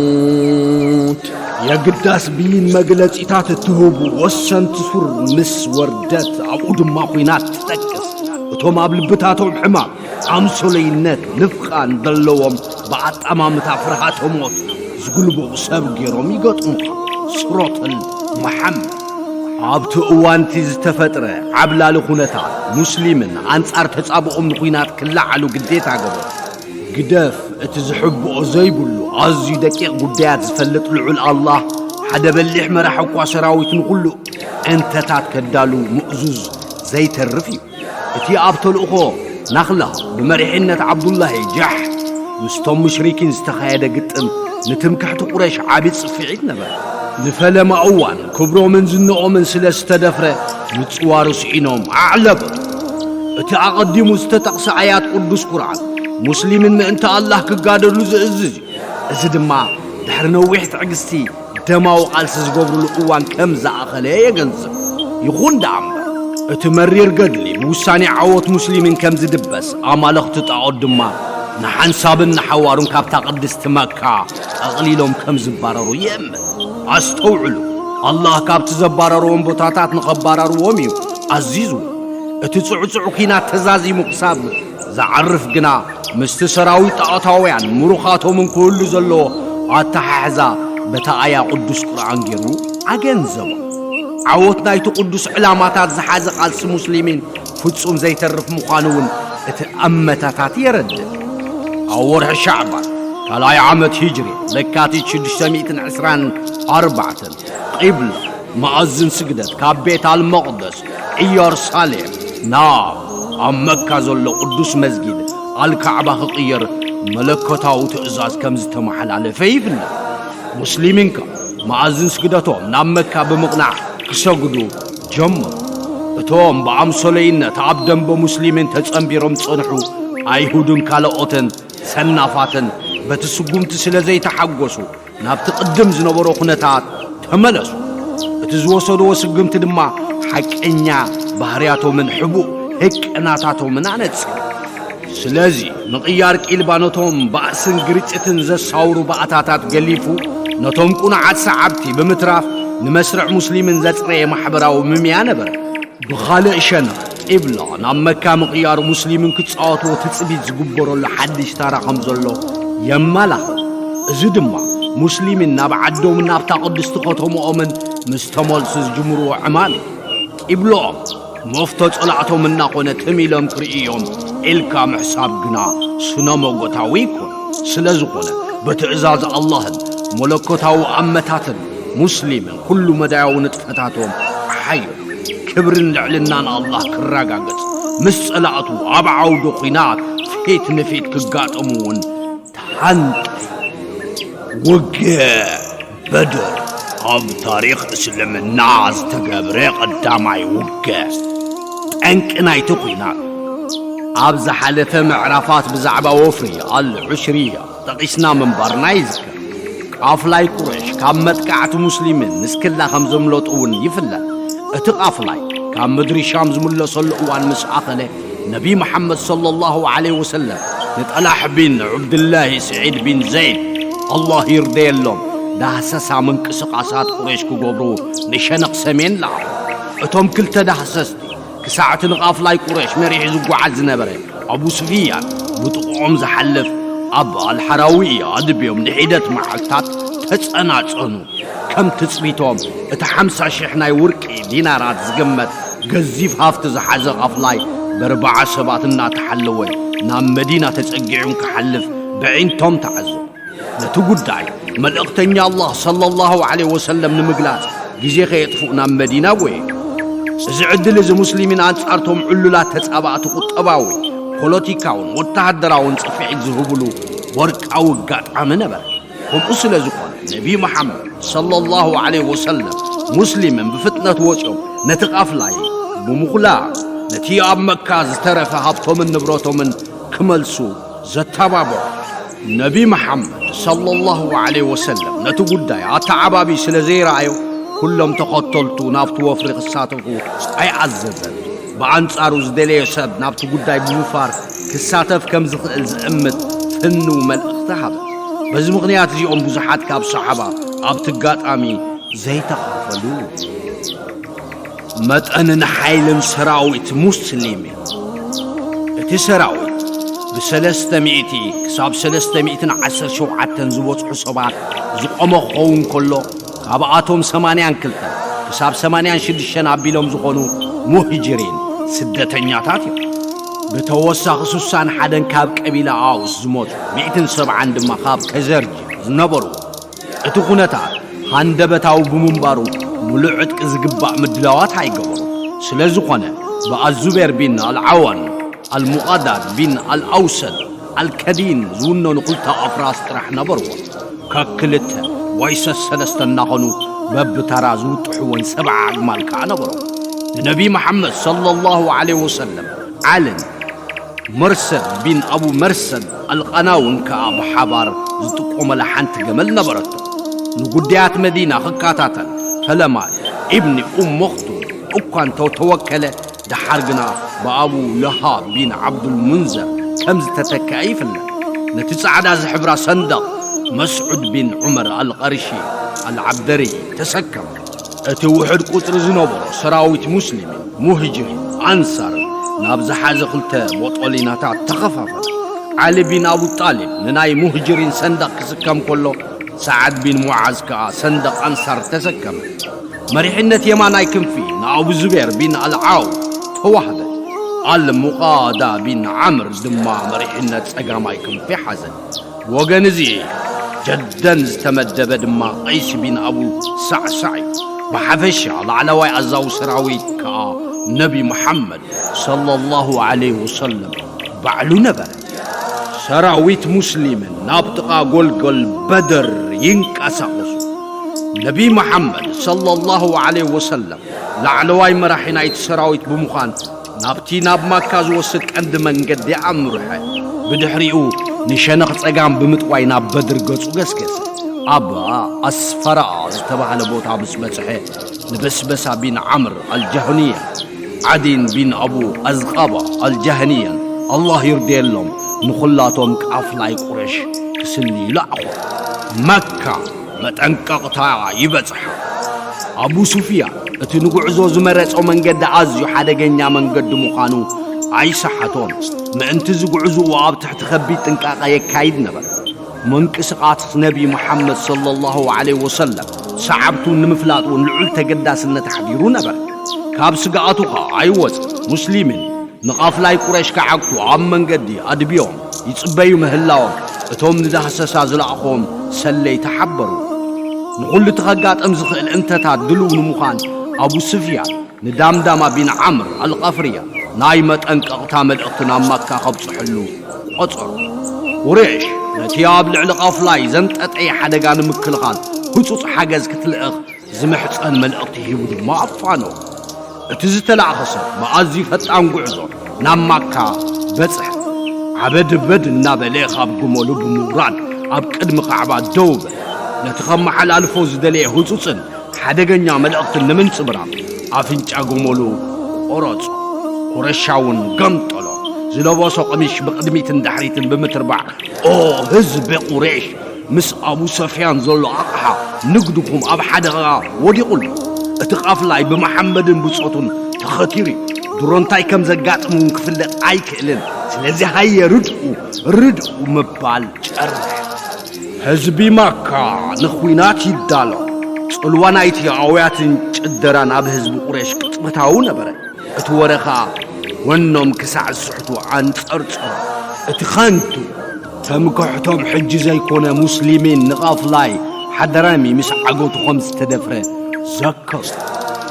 الموت. የግዳስ ብይን መግለጺታት እትህቡ ወሰንቲ ሱር ምስ ወርደት፣ ኣብኡ ድማ ኹናት ትጠቅስ። እቶም ኣብ ልብታቶም ሕማም፣ ኣምሶለይነት፣ ንፍቓን ዘለዎም፣ ብኣጠማምታ ፍርሃተ ሞት ዝጉልበቡ ሰብ ገይሮም ይገጥሙኻ። ሱረቱል መሓመድ። ኣብቲ እዋንቲ ዝተፈጥረ ዓብላሊ ኩነታት፣ ሙስሊምን ኣንጻር ተጻብኦም ንኹናት ክለዓሉ ግዴታ ገበሩ። ግደፍ፣ እቲ ዝሕብኦ ዘይብሉ ኣዝዩ ደቂቕ ጉዳያት ዝፈልጥ ልዑል ኣላህ፣ ሓደ በሊሕ መራሕ እኳ ሰራዊት ንኹሉ እንተታት ከዳሉ ምእዙዝ ዘይተርፍ እዩ። እቲ ኣብ ተልእኾ ናኽላ ብመሪሕነት ዓብዱላሂ ጃሕ ምስቶም ሙሽሪኪን ዝተኻየደ ግጥም፣ ንትምክሕቲ ቁረሽ ዓቢ ጽፍዒት ነበረ። ንፈለማ እዋን ክብሮምን ዝንኦምን ስለ ዝተደፍረ፣ ምጽዋሩ ስኢኖም ኣዕለቡ። እቲ ኣቐዲሙ ዝተጠቕሰ ኣያት ቅዱስ ቁርኣን፣ ሙስሊምን ምእንቲ ኣላህ ክጋደሉ ዝእዝዝ እዩ። እዚ ድማ ድሕሪ ነዊሕ ትዕግስቲ፣ ደማዊ ቃልሲ ዝገብሩሉ እዋን ከም ዝኣኸለ የገንዝብ። ይኹን ደኣ እምበር፣ እቲ መሪር ገድሊ ብውሳኔ ዓወት ሙስሊሚን ከም ዝድበስ፣ ኣማለኽቲ ጣዖት ድማ ንሓንሳብን ንሓዋሩን ካብታ ቅድስቲ መካ ጠቕሊሎም ከም ዝባረሩ ይእምን። ኣስተውዕሉ፣ ኣላህ ካብቲ ዘባረርዎም ቦታታት ንኸባረርዎም እዩ ኣዚዙ። እቲ ጽዕጹዕ ኲናት ተዛዚሙ ክሳብ ዝዓርፍ ግና፣ ምስቲ ሰራዊት ጣዖታውያን ምሩኻቶምን ክህሉ ዘለዎ ኣተሓሕዛ በታ ኣያ ቅዱስ ቁርኣን ገይሩ ኣገንዘቦም። ዓወት ናይቲ ቅዱስ ዕላማታት ዝሓዘ ቃልሲ ሙስሊሚን ፍጹም ዘይተርፍ ምዃኑ እውን እቲ ኣመታታት የረድእ። ኣብ ወርሒ ሻዕባን ካልኣይ ዓመት ሂጅሪ፣ ለካቲት ሽዱሽተ ሚእትን ዕስራን ኣርባዕተን፣ ቂብላ፣ መኣዝን ስግደት ካብ ቤት ኣልመቕደስ፣ ኢየሩሳሌም፣ ናብ ኣብ መካ ዘሎ ቅዱስ መስጊድ ኣልካዕባ ክቕየር መለኮታዊ ትእዛዝ ከም ዝተመሓላለፈ ይፍለጥ። ሙስሊሚን ከኣ መኣዝን ስግደቶም ናብ መካ ብምቕናዕ ክሰግዱ ጀመሩ። እቶም ብኣምሶለይነት ኣብ ደንበ ሙስሊሚን ተጸንቢሮም ዝጸንሑ ኣይሁድን ካልኦትን ሰናፋትን በቲ ስጉምቲ ስለ ዘይተሓጎሱ፣ ናብቲ ቅድም ዝነበሮ ኩነታት ተመለሱ። እቲ ዝወሰድዎ ስጉምቲ ድማ ሓቀኛ ባህርያቶምን ሕቡእ ህቅናታቶምን ኣነጺሩ። ስለዚ፣ ምቕያር ቂልባ ነቶም ባእስን ግርጭትን ዘሳውሩ ባእታታት ገሊፉ፣ ነቶም ቅኑዓት ሰዓብቲ ብምትራፍ፣ ንመስርዕ ሙስሊምን ዘጽረየ ማሕበራዊ ምምያ ነበረ። ብኻልእ ሸነኽ፣ ቂብላ ናብ መካ ምቕያሩ፣ ሙስሊምን ክጻወትዎ ትጽቢት ዝግበረሉ ሓድሽ ታራ ከም ዘሎ የመላኽት። እዚ ድማ፣ ሙስሊሚን ናብ ዓዶምን ናብታ ቅድስቲ ከተምኦምን ምስ ተመልሱ ዝጅምርዎ ዕማም እዩ። ቂብላኦም መፍቶ ጸላእቶም እናኾነ ትም ኢሎም ክርእዮም ኢልካ ምሕሳብ ግና ስነ-መጎታዊ ይኮን። ስለ ዝኾነ፣ ብትእዛዝ ኣላህን መለኮታዊ ኣመታትን፣ ሙስሊምን ኩሉ መዳያዊ ንጥፈታቶም ኣሓዮም። ክብርን ልዕልናን ኣላህ ክረጋገጽ፣ ምስ ጸላእቱ ኣብ ዓውዲ ኲናት ፊት ንፊት ክጋጠሙ እውን ተሃንጠዩ። ውግእ በድር። ኣብ ታሪኽ እስልምና ዝተገብረ ቀዳማይ ውግእ። ጠንቂ ናይቲ ኲናት። ኣብ ዝሓለፈ ምዕራፋት ብዛዕባ ወፍሪ ኣል ዑሽርያ ጠቒስና ምንባርና ይዝከር። ቃፍላይ ቁረሽ ካብ መጥቃዕቲ ሙስሊምን ንስክላ ከም ዘምለጡ እውን ይፍለጥ። እቲ ቃፍላይ ካብ ምድሪ ሻም ዝምለሰሉ እዋን ምስ ኣኸለ፣ ነቢ መሓመድ ሰለላሁ ዐለይሂ ወሰለም ንጠላሕ ቢን ዑብድላሂ ስዒድ ቢን ዘይድ፣ ኣላህ ይርደየሎም፣ ዳህሰሳ ምንቅስቓሳት ቁረሽ ክገብሩ ንሸነኽ ሰሜን ለኣኹ። እቶም ክልተ ዳህሰስቲ ክሳዕ እቲ ንቓፍላይ ቁረሽ መሪሑ ዝጓዓዝ ዝነበረ ኣቡ ስፍያን ብጥቕኦም ዝሓልፍ ኣብ ኣልሓራዊ ኣድብዮም ንሒደት መዓልታት ተጸናጸኑ። ከም ትጽቢቶም፣ እቲ ሓምሳ ሽሕ ናይ ውርቂ ዲናራት ዝግመት ገዚፍ ሃፍቲ ዝሓዘ ቃፍላይ ብኣርብዓ ሰባት እናተሓለወ ናብ መዲና ተጸጊዑ ክሓልፍ ብዒንቶም ተዓዘቡ። ነቲ ጉዳይ መልእኽተኛ ኣላህ ሰለላሁ ዐለይሂ ወሰለም ንምግላጽ ግዜ ከየጥፍኡ ናብ መዲና ጎየዩ። እዚ ዕድል እዚ ሙስሊሚን ኣንጻርቶም ዕሉላት ተጻባእቲ ቁጠባዊ፣ ፖለቲካውን ወተሃደራውን ጽፍዒት ዝህብሉ ወርቃዊ ኣጋጣሚ ነበረ። ከምኡ ስለ ዝኾነ ነቢ መሓመድ ሰለላሁ ዐለይሂ ወሰለም ሙስሊምን ብፍጥነት ወጺኦም ነቲ ቃፍላይ ብምኹላዕ ነቲ ኣብ መካ ዝተረፈ ሃብቶምን ንብረቶምን ክመልሱ ዘተባብዖ። ነቢ መሓመድ ሰለላሁ ዐለይሂ ወሰለም ነቲ ጉዳይ ኣተዓባቢ ስለ ዘይረኣዮ፣ ኩሎም ተኸተልቱ ናብቲ ወፍሪ ክሳተፉ ኣይኣዘዘን። ብኣንጻሩ ዝደለዮ ሰብ ናብቲ ጉዳይ ብምፋር ክሳተፍ ከም ዝኽእል ዝእምት ፍኑው መልእኽቲ ሃበ። በዚ ምኽንያት እዚኦም ብዙሓት ካብ ሰሓባ ኣብቲ ኣጋጣሚ ዘይተኻፈሉ። መጠንን ሓይልን ሰራዊት ሙስሊም። እቲ ሰራዊት ብሰለስተ ሚእቲ ክሳብ ሰለስተ ሚእትን ዓሰርተ ሸውዓተን ዝበጽሑ ሰባት ዝቖመ ክኸውን ከሎ፣ ካብኣቶም ሰማንያን ክልተን ክሳብ ሰማንያን ሽዱሽተን ኣቢሎም ዝኾኑ ሙህጅሪን ስደተኛታት እዮም። ብተወሳኺ ስሳን ሓደን ካብ ቀቢላ ኣውስ ዝመጹ፣ ሚእትን ሰብዓን ድማ ካብ ከዘርጅ ዝነበሩ። እቲ ኩነታት ሃንደበታዊ ብምንባሩ፣ ምሉእ ዕጥቂ ዝግባእ ምድላዋት ኣይገበሩ። ስለ ዝኾነ፣ ብኣዙቤር ቢን ኣልዓዋን፣ ኣልሙቓዳድ ቢን ኣልኣውሰድ፣ ኣልከዲን ዝውነኑ ክልተ ኣፍራስ ጥራሕ ነበርዎ። ከክልተ ወይ ሰሰለስተ እናኾኑ በብተራ ዝውጥሕወን ሰብዓ ኣግማል ከኣ ነበሩ። ንነቢ መሓመድ ሰለላሁ ዐለይሂ ወሰለም ዓልን መርሰድ ቢን ኣቡ መርሰድ ኣልቐናውን ከኣ ብሓባር ዝጥቀመላ ሓንቲ ገመል ነበረቶ። ንጉዳያት መዲና ክከታተል ፈለማ ኢብኒ ኡም መኽቱም እኳ እንተተወከለ፣ ደሓር ግና ብኣቡ ለሃብ ቢን ዓብዱል ሙንዘር ከም ዝተተክአ ይፍለጥ። ነቲ ጻዕዳ ዝሕብራ ሰንደቕ መስዑድ ቢን ዑመር ኣልቐርሺ ኣልዓብደሪ ተሰከመ። እቲ ውሑድ ቁጽሪ ዝነበሮ ሰራዊት ሙስሊምን ሙህጅሪን ኣንሳርን ናብ ዝሓዘ ክልተ ቦጦሊናታት ተኸፋፈለ። ዓሊ ቢን ኣቡ ጣሊብ ንናይ ሙህጅሪን ሰንደቕ ክስከም ከሎ፣ ሰዓድ ቢን ሙዓዝ ከኣ ሰንደቕ ኣንሳር ተሰከመ። መሪሕነት የማናይ ክንፊ ንኣቡ ዙቤር ቢን ኣልዓው ተዋህበ። ኣልሙቓዳ ቢን ዓምር ድማ መሪሕነት ጸጋማይ ክንፊ ሓዘ። ብወገን እዚ ጀደን ዝተመደበ ድማ ቀይስ ቢን ኣቡ ሳዕሳዕ እዩ። ብሓፈሻ ላዕለዋይ ኣዛዊ ሰራዊት ከኣ ነቢ መሓመድ ሰለላሁ ዐለይሂ ወሰለም ባዕሉ ነበረ። ሰራዊት ሙስሊምን ናብ ጥቓ ጎልጎል በድር ይንቀሳቐሱ። ነቢ መሓመድ ሰለላሁ ዐለይሂ ወሰለም ላዕለዋይ መራሒ ናይቲ ሰራዊት ብምዃን፣ ናብቲ ናብ ማካ ዝወስድ ቀንዲ መንገዲ ኣምርሐ። ብድሕሪኡ ንሸነኽ ጸጋም ብምጥዋይ ናብ በድር ገጹ ገስገሰ። ኣብ ኣስፈራ ዝተባህለ ቦታ ምስ በጽሐ፣ ንበስበሳ ቢን ዓምር ኣልጃህንያ፣ ዓዲን ቢን ኣቡ ኣዝቓባ ኣልጃህንያን፣ ኣላህ ይርድየሎም፣ ንኹላቶም ቃፍላይ ቁረሽ ክስንዩ ለኣኾ። መካ መጠንቀቕታ ይበጽሓ። ኣቡ ሱፍያን እቲ ንጉዕዞ ዝመረጾ መንገዲ ኣዝዩ ሓደገኛ መንገዲ ምዃኑ ኣይሰሓቶን። ምእንቲ እዚ ጉዕዞኡ ኣብ ትሕቲ ከቢድ ጥንቃቐ የካይድ ነበረ። ምንቅስቓስ ነቢ መሓመድ ሰለላሁ ዐለይሂ ወሰለም ሰዓብቱ ንምፍላጥ እውን ልዑል ተገዳስነት ኣሕዲሩ ነበረ። ካብ ስግኣቱ ኸኣ ኣይወጽን። ሙስሊሚን ንቓፍላይ ቁረሽ ክዓግቱ ኣብ መንገዲ ኣድብዮም ይጽበዩ ምህላዎም እቶም ንዳህሰሳ ዝለኣኽዎም ሰለይቲ ሓበሩ። ንኹሉ እቲ ከጋጥም ዝኽእል እንተታት ድልው ንምዃን ኣቡ ስፍያን ንዳምዳማ ቢን ዓምር ኣልቐፍርያ ናይ መጠንቀቕታ መልእኽቲ ናብ ማካ ከብጽሐሉ ቆጸሩ። ቁሬሽ ነቲ ኣብ ልዕሊ ቃፍላይ ዘንጠጠየ ሓደጋ ንምክልኻል ህጹጽ ሓገዝ ክትልእኽ ዝምሕጸን መልእኽቲ ሂቡ ድማ ኣፋነዎ። እቲ ዝተላእኸ ሰብ ብኣዝዩ ፈጣን ጉዕዞ ናብ ማካ በጽሐ። ዓበድበድ እናበለ ካብ ግመሉ ብምውራድ ኣብ ቅድሚ ካዕባ ደው በለ። ነቲ ከመሓላልፎ ዝደለየ ህጹጽን ሓደገኛ መልእኽትን ንምንጽብራቕ ኣፍንጫ ግመሉ ቆረጾ። ቁረሻ እውን ገምጠሎ። ዝለበሶ ቀሚሽ ብቕድሚትን ድሕሪትን ብምትርባዕ፣ ኦ ህዝቢ ቁሬሽ፣ ምስ ኣቡ ሰፍያን ዘሎ ኣቕሓ ንግድኹም ኣብ ሓደጋ ወዲቑ ኣሎ። እቲ ቃፍላይ ብመሓመድን ብጾቱን ተኸቲሩ እዩ። ድሮ እንታይ ከም ዘጋጥም እውን ክፍለጥ ኣይክእልን። ስለዚ ሃየ ርድኡ፣ ርድኡ ምባል ጨርሕ። ህዝቢ ማካ ንኹናት ይዳሎ። ጽልዋ ናይቲ ኣውያትን ጭደራን ኣብ ህዝቢ ቁሬሽ ቅጽበታዊ ነበረ። እቲ ወረ ኸኣ ወኖም ክሳዕ ዝስሕቱ ኣንጸርጸሮ። እቲ ኸንቱ ተምክሕቶም ሕጂ ዘይኮነ፣ ሙስሊሚን ንቓፍላይ ሓደራሚ ምስ ዓገቱ ከም ዝተደፍረ ዘከሩ።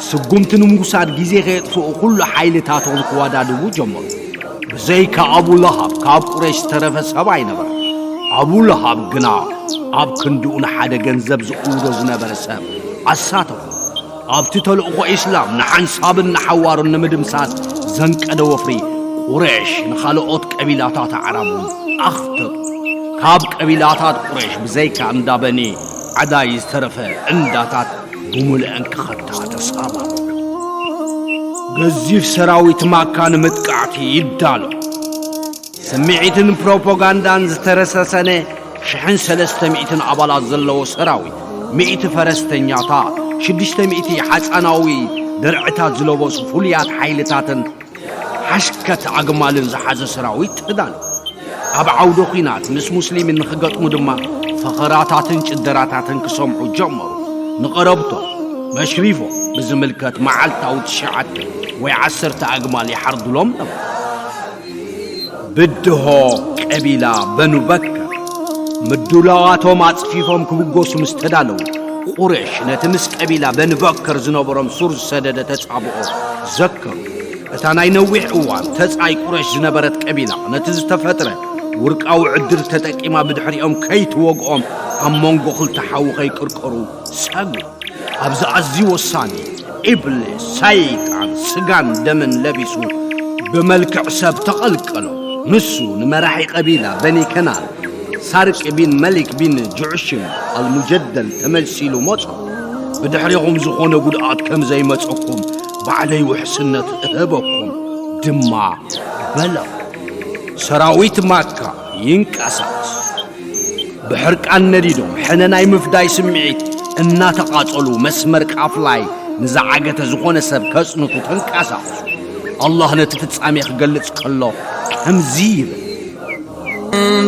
ስጉምቲ ንምውሳድ ግዜ ከየጥፍኡ ኩሉ ሓይልታቶም ክወዳድቡ ጀመሩ። ብዘይካ ኣቡ ለሃብ ካብ ቁሬሽ ዝተረፈ ሰብ ኣይነበረ። ኣቡ ለሃብ ግና ኣብ ክንድኡ ንሓደ ገንዘብ ዝእውዶ ዝነበረ ሰብ ኣሳተፎ። ኣብቲ ተልእኾ ኢስላም ንሓንሳብን ንሓዋሩን ንምድምሳስ ዘንቀደ ወፍሪ፣ ቁሬሽ ንኻልኦት ቀቢላታት ኣዕራብ እውን ኣኽተቱ። ካብ ቀቢላታት ቁሬሽ ብዘይካ እንዳ በኒ ዓዳይ ዝተረፈ እንዳታት ብምሉአን ክኸታ ተሰማምዑ። ገዚፍ ሰራዊት ማካ ንምጥቃዕቲ ይዳሎ። ስምዒትን ፕሮፓጋንዳን ዝተረሰሰነ ሽሕን ሰለስተ ሚእትን ኣባላት ዘለዎ ሰራዊት፣ ሚእቲ ፈረስተኛታት፣ ሽዱሽተ ሚእቲ ሓጻናዊ ድርዕታት ዝለበሱ ፍሉያት ሓይልታትን ሓሽከት ኣግማልን ዝሓዘ ሰራዊት ተዳሎ። ኣብ ዓውደ ኲናት ምስ ሙስሊምን ንኽገጥሙ ድማ ፈኸራታትን ጭደራታትን ክሰምዑ ጀመሩ። ንቐረብቶም መሽሪፎም ብዝምልከት መዓልታዊ ትሽዓተ ወይ ዓሰርተ ኣግማል ይሓርዱሎም ነበሩ። ብድሆ ቀቢላ በኑ በከር ምድላዋቶም ኣጽፊፎም ክብገሱ ምስ ተዳለዉ፣ ቁሬሽ ነቲ ምስ ቀቢላ በኒ በከር ዝነበሮም ሱር ዝሰደደ ተጻብኦ ዘከሩ። እታ ናይ ነዊሕ እዋን ተጻይ ቁሬሽ ዝነበረት ቀቢላ ነቲ ዝተፈጥረ ውርቃዊ ዕድል ተጠቂማ ብድሕሪኦም ከይትወግኦም ኣብ መንጎ ክልተ ሓዊ ከይቅርቀሩ ሰጉ። ኣብዚ ኣዝዩ ወሳኒ፣ ኢብሊስ ሰይጣን ስጋን ደምን ለቢሱ ብመልክዕ ሰብ ተቐልቀሎ። ንሱ ንመራሒ ቀቢላ በኒ ከናን ሳርቂ ቢን መሊክ ቢን ጁዕሽም ኣልሙጀደል ተመሲሉ መጾ። ብድሕሪኹም ዝኾነ ጉድኣት ከም ዘይመጸኩም ባዕለይ ውሕስነት እህበኩም ድማ በለ። ሰራዊት ማካ ይንቀሳቐስ። ብሕርቃን ነዲዶም ሕነ ናይ ምፍዳይ ስምዒት እናተቓጸሉ መስመር ቃፍላይ ንዝዓገተ ዝኾነ ሰብ ከጽንቱ ተንቀሳቐሱ። ኣላህ ነቲ ፍጻሜ ክገልጽ ከሎ ከምዚ ይብል።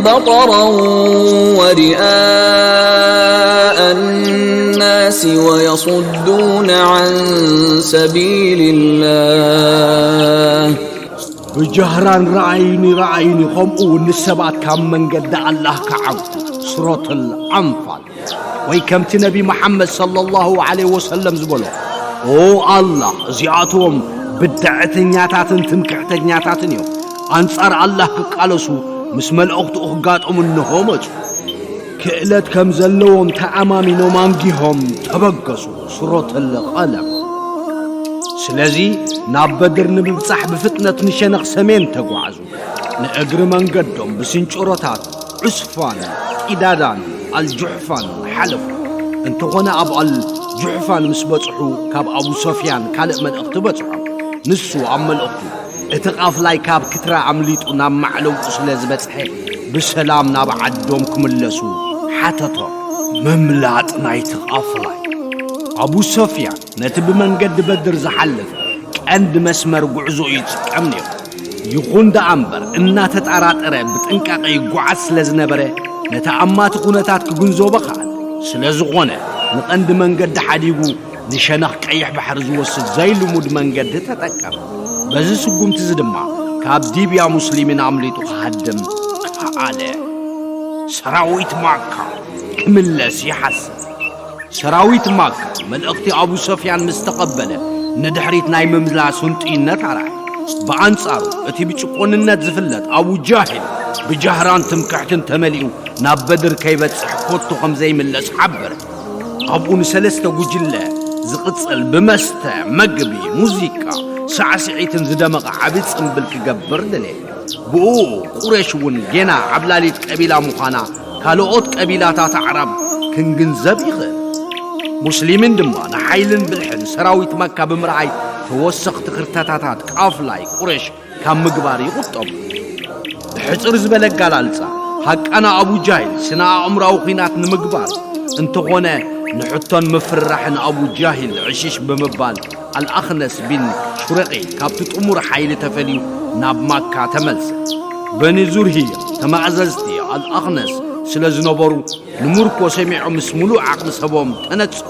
بطرا ورئاء الناس ويصدون عن سبيل الله ብጃህራን ረኣይኒ ረኣይኒ ከምኡ እውን ንሰባት ካብ መንገዲ ኣላህ ክዓብቱ። ሱረቱል ኣንፋል። ወይ ከምቲ ነቢ መሓመድ ሰለላሁ ዐለይሂ ወሰለም ዝበሎ፣ ኦ ኣላህ፣ እዚኣቶም ብድዐተኛታትን ትምክሕተኛታትን እዮም። ኣንጻር ኣላህ ክቃለሱ ምስ መልእኽትኡ ክጋጠሙ እንሆ መጹ። ክእለት ከም ዘለዎም ተኣማሚኖም ኣንጊሆም ተበገሱ። ሱረቱል ቀለም። ስለዚ ናብ በድር ንምብጻሕ ብፍጥነት ንሸነኽ ሰሜን ተጓዕዙ። ንእግሪ መንገዶም ብስንጭሮታት ዑስፋን፣ ቂዳዳን ኣልጁሕፋን ሓለፉ። እንተኾነ ኣብ ኣልጁሕፋን ምስ በጽሑ ካብ ኣቡ ሶፍያን ካልእ መልእኽቲ በጽሖም። ንሱ ኣብ መልእኽቱ እቲ ቃፍላይ ካብ ክትራ ኣምሊጡ ናብ ማዕለውጡ ስለ ዝበጽሐ ብሰላም ናብ ዓዶም ክምለሱ ሓተቶም። ምምላጥ ናይቲ ቃፍላይ። ኣቡ ሶፍያን ነቲ ብመንገዲ በድር ዝሓልፍ ቀንዲ መስመር ጉዕዞኡ ይጥቀም ነይሩ። ይኹን ደኣ እምበር እናተጠራጠረ ብጥንቃቐ ይጓዓዝ ስለ ዝነበረ ነቲ ኣማቲ ኩነታት ክግንዘቦ ከኣለ። ስለ ዝኾነ ንቐንዲ መንገዲ ሓዲጉ ንሸነኽ ቀይሕ ባሕሪ ዝወስድ ዘይልሙድ መንገዲ ተጠቀመ። በዚ ስጉምቲ እዚ ድማ ካብ ሊብያ ሙስሊሚን ኣምሊጡ ክሃድም ከኣለ። ሰራዊት ማካ ክምለስ ይሓስብ። ሰራዊት ማካ መልእኽቲ ኣቡ ሶፍያን ምስ ተቐበለ ንድሕሪት ናይ ምምላስ ህንጡይነት ኣርኣየ። ብኣንጻሩ፣ እቲ ብጭቆንነት ዝፍለጥ ኣቡ ጃህል ብጃህራን ትምክሕትን ተመሊኡ ናብ በድር ከይበጽሕ ኮቶ ከም ዘይምለስ ሓበረ። ኣብኡ ንሰለስተ ጉጅለ ዝቕጽል ብመስተ፣ መግቢ፣ ሙዚቃ፣ ሳዕስዒትን ዝደመቐ ዓቢ ጽምብል ክገብር ደለየ። ብኡ ቁሬሽ እውን ጌና ዓብላሊት ቀቢላ ምዃና ካልኦት ቀቢላታት ኣዕራብ ክንግንዘብ ይኽእል። ሙስሊሚን ድማ ንሓይልን ብልሕን ሰራዊት መካ ብምርኣይ ተወሰኽቲ ክርተታታት ቃፍላይ ቁሬሽ ካብ ምግባር ይቑጠቡ። ብሕጽር ዝበለ ኣገላልጻ፣ ሃቃና ኣቡ ጃሂል ስነ ኣእምራዊ ኲናት ንምግባር እንተኾነ ንሕቶን ምፍርራሕን ኣቡ ጃሂል ዕሽሽ ብምባል ኣልኣኽነስ ቢን ሹረቂል ካብቲ ጥሙር ሓይሊ ተፈልዩ ናብ ማካ ተመልሰ። በኒ ዙርሂ ተማእዘዝቲ ኣልኣኽነስ ስለ ዝነበሩ ንምርኮ ሰሚዖም ምስ ምሉእ ዓቕሚ ሰቦም ተነጸሩ።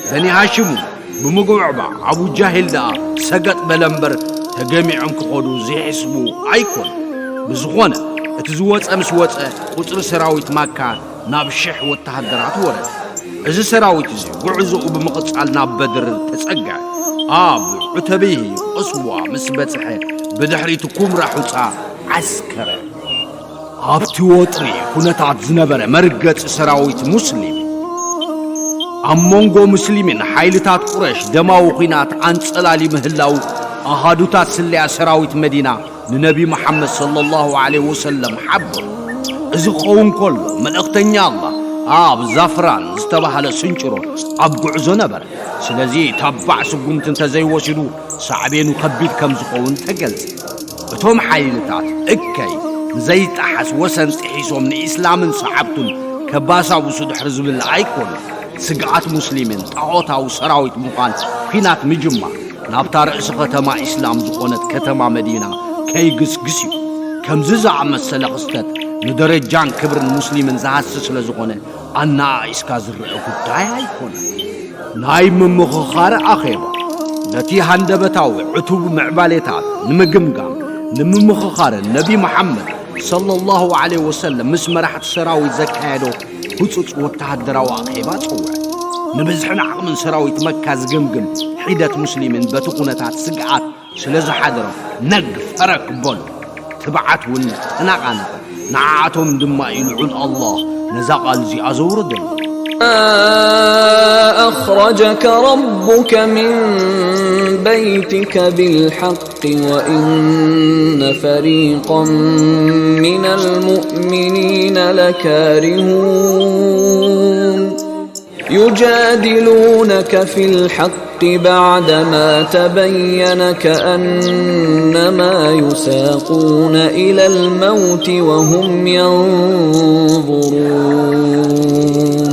በኒ ሃሽም እውን ብምጉብዕባዕ ኣቡ ጃሂል ደኣ ሰገጥ በለ እምበር ተገሚዖም ክኸዱ ዘይሕስቡ ኣይኮኑ። ብዝኾነ እቲ ዝወጸ ምስ ወጸ ቁጽሪ ሰራዊት ማካ ናብ ሽሕ ወተሃደራት ወረደ። እዚ ሰራዊት እዚ ጉዕዞኡ ብምቕጻል ናብ በድር ተጸግዐ። ኣብ ዑተበይሂ ቅስዋ ምስ በጽሐ ብድሕሪቱ ኩምራ ሑጻ ዓስከረ። ኣብቲ ወጥሪ ኩነታት ዝነበረ መርገጺ ሰራዊት ሙስሊም ኣብ መንጎ ሙስሊምን ሓይልታት ቁረሽ ደማዊ ኲናት ኣንጸላሊ ምህላው ኣሃዱታት ስለያ ሰራዊት መዲና ንነቢ መሓመድ ሰለላሁ ዐለይሂ ወሰለም ሓበሩ። እዚ ክኸውን ከሎ መልእኽተኛ ኣላህ ኣብ ዛፍራን ዝተባህለ ስንጭሮ ኣብ ጉዕዞ ነበረ። ስለዚ ተባዕ ስጉምቲ እንተዘይወሲዱ ሳዕቤኑ ከቢድ ከም ዝኸውን ተገልጸ። እቶም ሓይልታት እከይ ንዘይጠሓስ ወሰን ጥሒሶም ንኢስላምን ሰዓብቱን ከባሳብሱ ድሕሪ ዝብል ኣይኮኑን። ስግኣት ሙስሊምን ጣዖታዊ ሰራዊት ምዃን ኲናት ምጅማር ናብታ ርእሲ ከተማ ኢስላም ዝኾነት ከተማ መዲና ከይግስግስ እዩ። ከምዚ ዝኣመሰለ ክስተት ንደረጃን ክብርን ሙስሊምን ዝሃሲ ስለ ዝኾነ ኣነኣኢስካ ዝረአ ጉዳይ ኣይኮነን። ናይ ምምኽኻር ኣኼባ ነቲ ሃንደበታዊ ዕቱብ ምዕባሌታት ንምግምጋም ንምምኽኻርን ነቢ መሓመድ ሰለላሁ ዐለይሂ ወሰለም ምስ መራሕቲ ሰራዊት ዘካየዶ ህጹጽ ወተሃደራዊ ኣኼባ ጸውዐ። ንብዝሕን ዓቕምን ሰራዊት መካ ዝግምግም ሒደት ሙስሊምን በቲ ኩነታት ስግኣት ስለ ዝሓደሮም ነግ ፈረክ በሉ። ትብዓት እውን ተነቓነቐ። ንዓኣቶም ድማ እዩ ልዑል ኣላህ ነዛ ቃል እዚኣ ዘውረደሉ። أخرجك ربك من بيتك بالحق وإن فريقا من المؤمنين لكارهون يجادلونك في الحق بعدما تبين كأنما يساقون إلى الموت وهم ينظرون.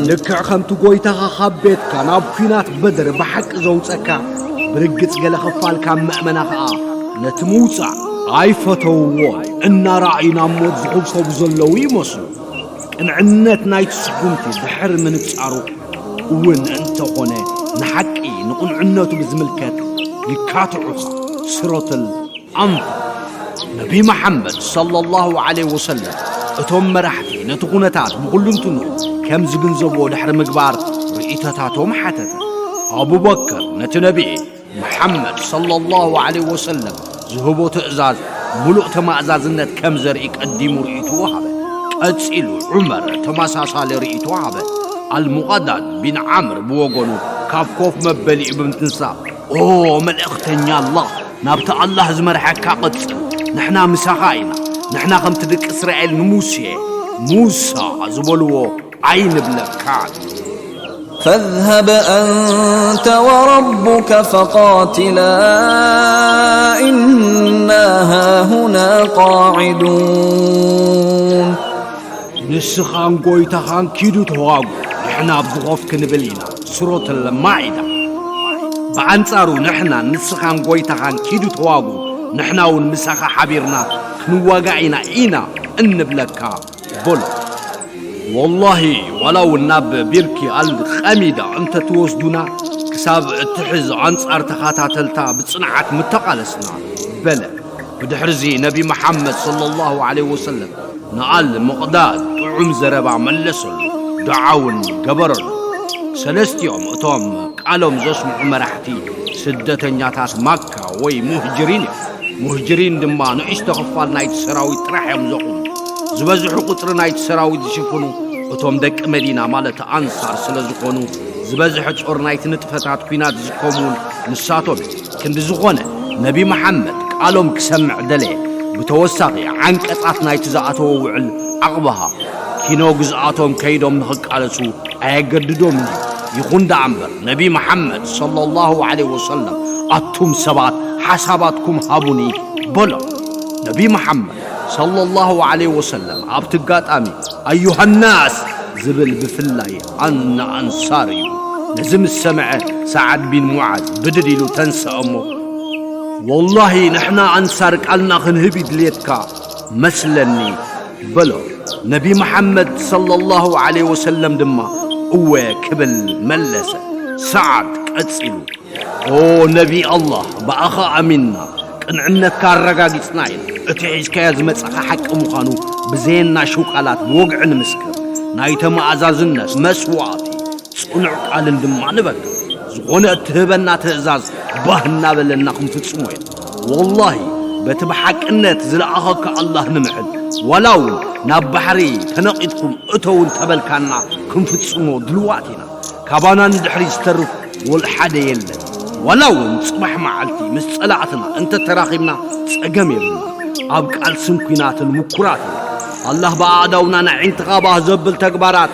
ልክዕ ከምቲ ጎይታኻ ካብ ቤትካ ናብ ኲናት በድር ብሓቂ ዘውጸካ፣ ብርግጽ ገለ ክፋል ካብ ምእመና ኸኣ ነቲ ምውጻእ ኣይፈተውዎ፣ እናረኣዩ ናብ ሞት ዝኹብከቡ ዘለዉ ይመስሉ። ቅንዕነት ናይቲ ስጉምቲ ድሕሪ ምንጻሩ እውን እንተኾነ፣ ንሓቂ ንቕንዕነቱ ብዝምልከት ይካትዑኻ። ሱረቱል ኣንፋል። ነቢ መሓመድ ሰለላሁ ዐለይሂ ወሰለም እቶም መራሕቲ ነቲ ኩነታት ብኹልንትንኡ ከም ዝግንዘብዎ ድሕሪ ምግባር ርእይቶታቶም ሓተተ። ኣቡበክር ነቲ ነቢ መሓመድ ሰለላሁ ዐለይሂ ወሰለም ዝህቦ ትእዛዝ ምሉእ ተማእዛዝነት ከም ዘርኢ ቀዲሙ ርእይቶ ወሃበ። ቀጺሉ ዑመር ተመሳሳሊ ርእይቶ ወሃበ። ኣልሙቐዳድ ቢን ዓምር ብወገኑ ካብ ኮፍ መበሊኡ ብምትንሳእ፣ "ኦ መልእኽተኛ ኣላህ፣ ናብቲ ኣላህ ዝመርሐካ ቀጽል፣ ንሕና ምሳኻ ኢና፣ ንሕና ከምቲ ደቂ እስራኤል ንሙሴ፣ ሙሳ ዝበልዎ ኣይንብለካን። فاذهب أنت وربك فقاتلا إنا هاهنا قاعدون." ንስኻን ጎይታኻን ኪዱ ተዋጉ፣ ንሕና ኣብዚ ኮፍ ክንብል ኢና። ሱረቱል ማኢዳ። ብኣንጻሩ ንሕናን ንስኻን ጎይታኻን ኪዱ ተዋጉ፣ ንሕና እውን ምሳኻ ሓቢርና ክንዋጋእ ኢና፣ ኢና እንብለካ በሎ። ወላሂ ዋላ እውን ናብ ቢርኪ ኣልቀሚዳ እንተትወስዱና ክሳብ እትሕዝ ኣንጻር ተኸታተልታ ብጽንዓት ምተቓለስና በለ። ብድሕርዚ ነቢ መሓመድ ሰለላሁ ዐለይሂ ወሰለም ንኣል ምቕዳድ ጥዑም ዘረባ መለሰሉ፣ ዱዓ እውን ገበረሉ። ሰለስቲኦም እቶም ቃሎም ዘስምዑ መራሕቲ ስደተኛታት ማካ ወይ ሙህጅሪን እዮም። ሙህጅሪን ድማ ንእሽቶ ክፋል ናይቲ ሰራዊት ጥራሕ እዮም ዘቑሙ። ዝበዝሑ ቁጽሪ ናይቲ ሰራዊት ዝሽፍኑ እቶም ደቂ መዲና ማለት ኣንሳር ስለ ዝኾኑ፣ ዝበዝሐ ጾር ናይቲ ንጥፈታት ኲናት ዝከሙን ንሳቶም እዮም። ክንዲ ዝኾነ፣ ነቢ መሓመድ ቃሎም ክሰምዕ ደለየ። ብተወሳኺ፣ ዓንቀጻት ናይቲ ዝኣተዎ ውዕል ዓቕባሃ ኪኖ ግዝኣቶም ከይዶም ንኽቃለሱ ኣየገድዶምን እዩ። ይኹን ደኣ እምበር፣ ነቢ መሓመድ ሰለላሁ ዐለይሂ ወሰለም፣ ኣቱም ሰባት ሓሳባትኩም ሃቡኒ በሎም። ነቢ መሓመድ ሰለላሁ ዐለይሂ ወሰለም ኣብቲ ኣጋጣሚ ኣዩሃ ናስ ዝብል ብፍላይ ኣነ ኣንሳር እዩ። ነዚ ምስ ሰምዐ ሰዓድ ቢን ሙዓዝ ብድድ ኢሉ ተንስአ እሞ፣ ወላሂ ንሕና ኣንሳር ቃልና ክንህብ ይድልየካ መስለኒ በሎ። ነቢ መሓመድ ሰለላሁ ዐለይሂ ወሰለም ድማ እወ ክብል መለሰ። ሰዓድ ቀጺሉ ኦ ነቢ ኣላህ፣ ብኣኻ ኣሚንና፣ ቅንዕነትካ ኣረጋጊጽና ኢና። እቲ ሒዝካዮ ዝመጻኻ ሓቂ ምዃኑ ብዘየናሽው ቃላት ብወግዒ ንምስክር። ናይ ተመኣዛዝነት መስዋእቲ ጽኑዕ ቃልን ድማ ንበካ። ዝኾነ እትህበና ትእዛዝ ባህ እናበለና ክንፍጽሞ ኢና። ወላሂ በቲ ብሓቅነት ዝለኣኸካ ኣላህ ንምሕል፣ ዋላ እውን ናብ ባሕሪ ተነቒትኩም እተው እንተበልካና ክንፍጽሞ ድልዋት ኢና። ካባና ንድሕሪት ዝተርፍ ወልሓደ የለን። ዋላ እውን ጽባሕ መዓልቲ ምስ ጸላእትና እንተተራኺብና ጸገም የብልና። ኣብ ቃልስን ኲናትን ምኩራት ኢና። ኣላህ ብኣእዳውና ንዒንትኻ ባህ ዘብል ተግባራት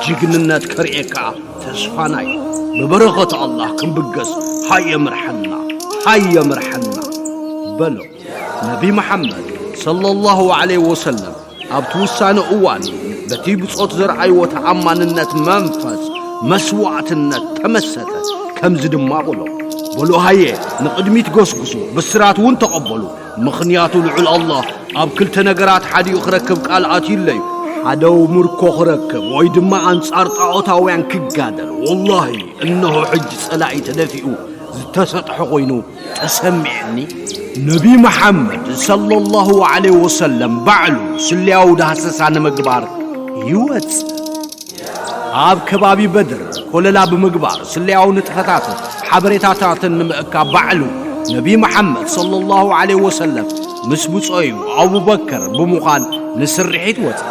ጅግንነት ከርእየካ ተስፋና እዩ። ብበረኸት ኣላህ ክንብገስ ሃየ ምርሓና፣ ሃየ ምርሓና በሎ። ነቢ መሓመድ ሰለላሁ ዐለይሂ ወሰለም ኣብቲ ውሳነ እዋን በቲ ብጾት ዘርኣይዎ ተኣማንነት መንፈስ መስዋዕትነት ተመሰጠ። ከምዚ ድማ በሎ፣ በሉ ሃየ ንቕድሚት ገስግሱ፣ ብስራት እውን ተቐበሉ። ምኽንያቱ ልዑል ኣላህ ኣብ ክልተ ነገራት ሓዲኡ ክረክብ ቃል ኣትዩለዩ። ሓደ ምርኮ ክረክብ ወይ ድማ ኣንጻር ጣዖታውያን ክጋደል። ወላሂ እነሆ ሕጂ ጸላኢ ተደፊኡ ዝተሰጥሐ ኮይኑ ተሰሚዐኒ። ነቢ መሓመድ ሰለላሁ ዐለይሂ ወሰለም ባዕሉ ስለያዊ ዳህሰሳ ንምግባር ይወጽእ። ኣብ ከባቢ በድር ኮለላ ብምግባር ስለያዊ ንጥፈታትን ሓበሬታታትን ንምእካብ ባዕሉ ነቢ መሓመድ ሰለላሁ ዐለይሂ ወሰለም ምስ ብጾዩ ኣቡበከር ብምዃን ንስርሒት ወጸ።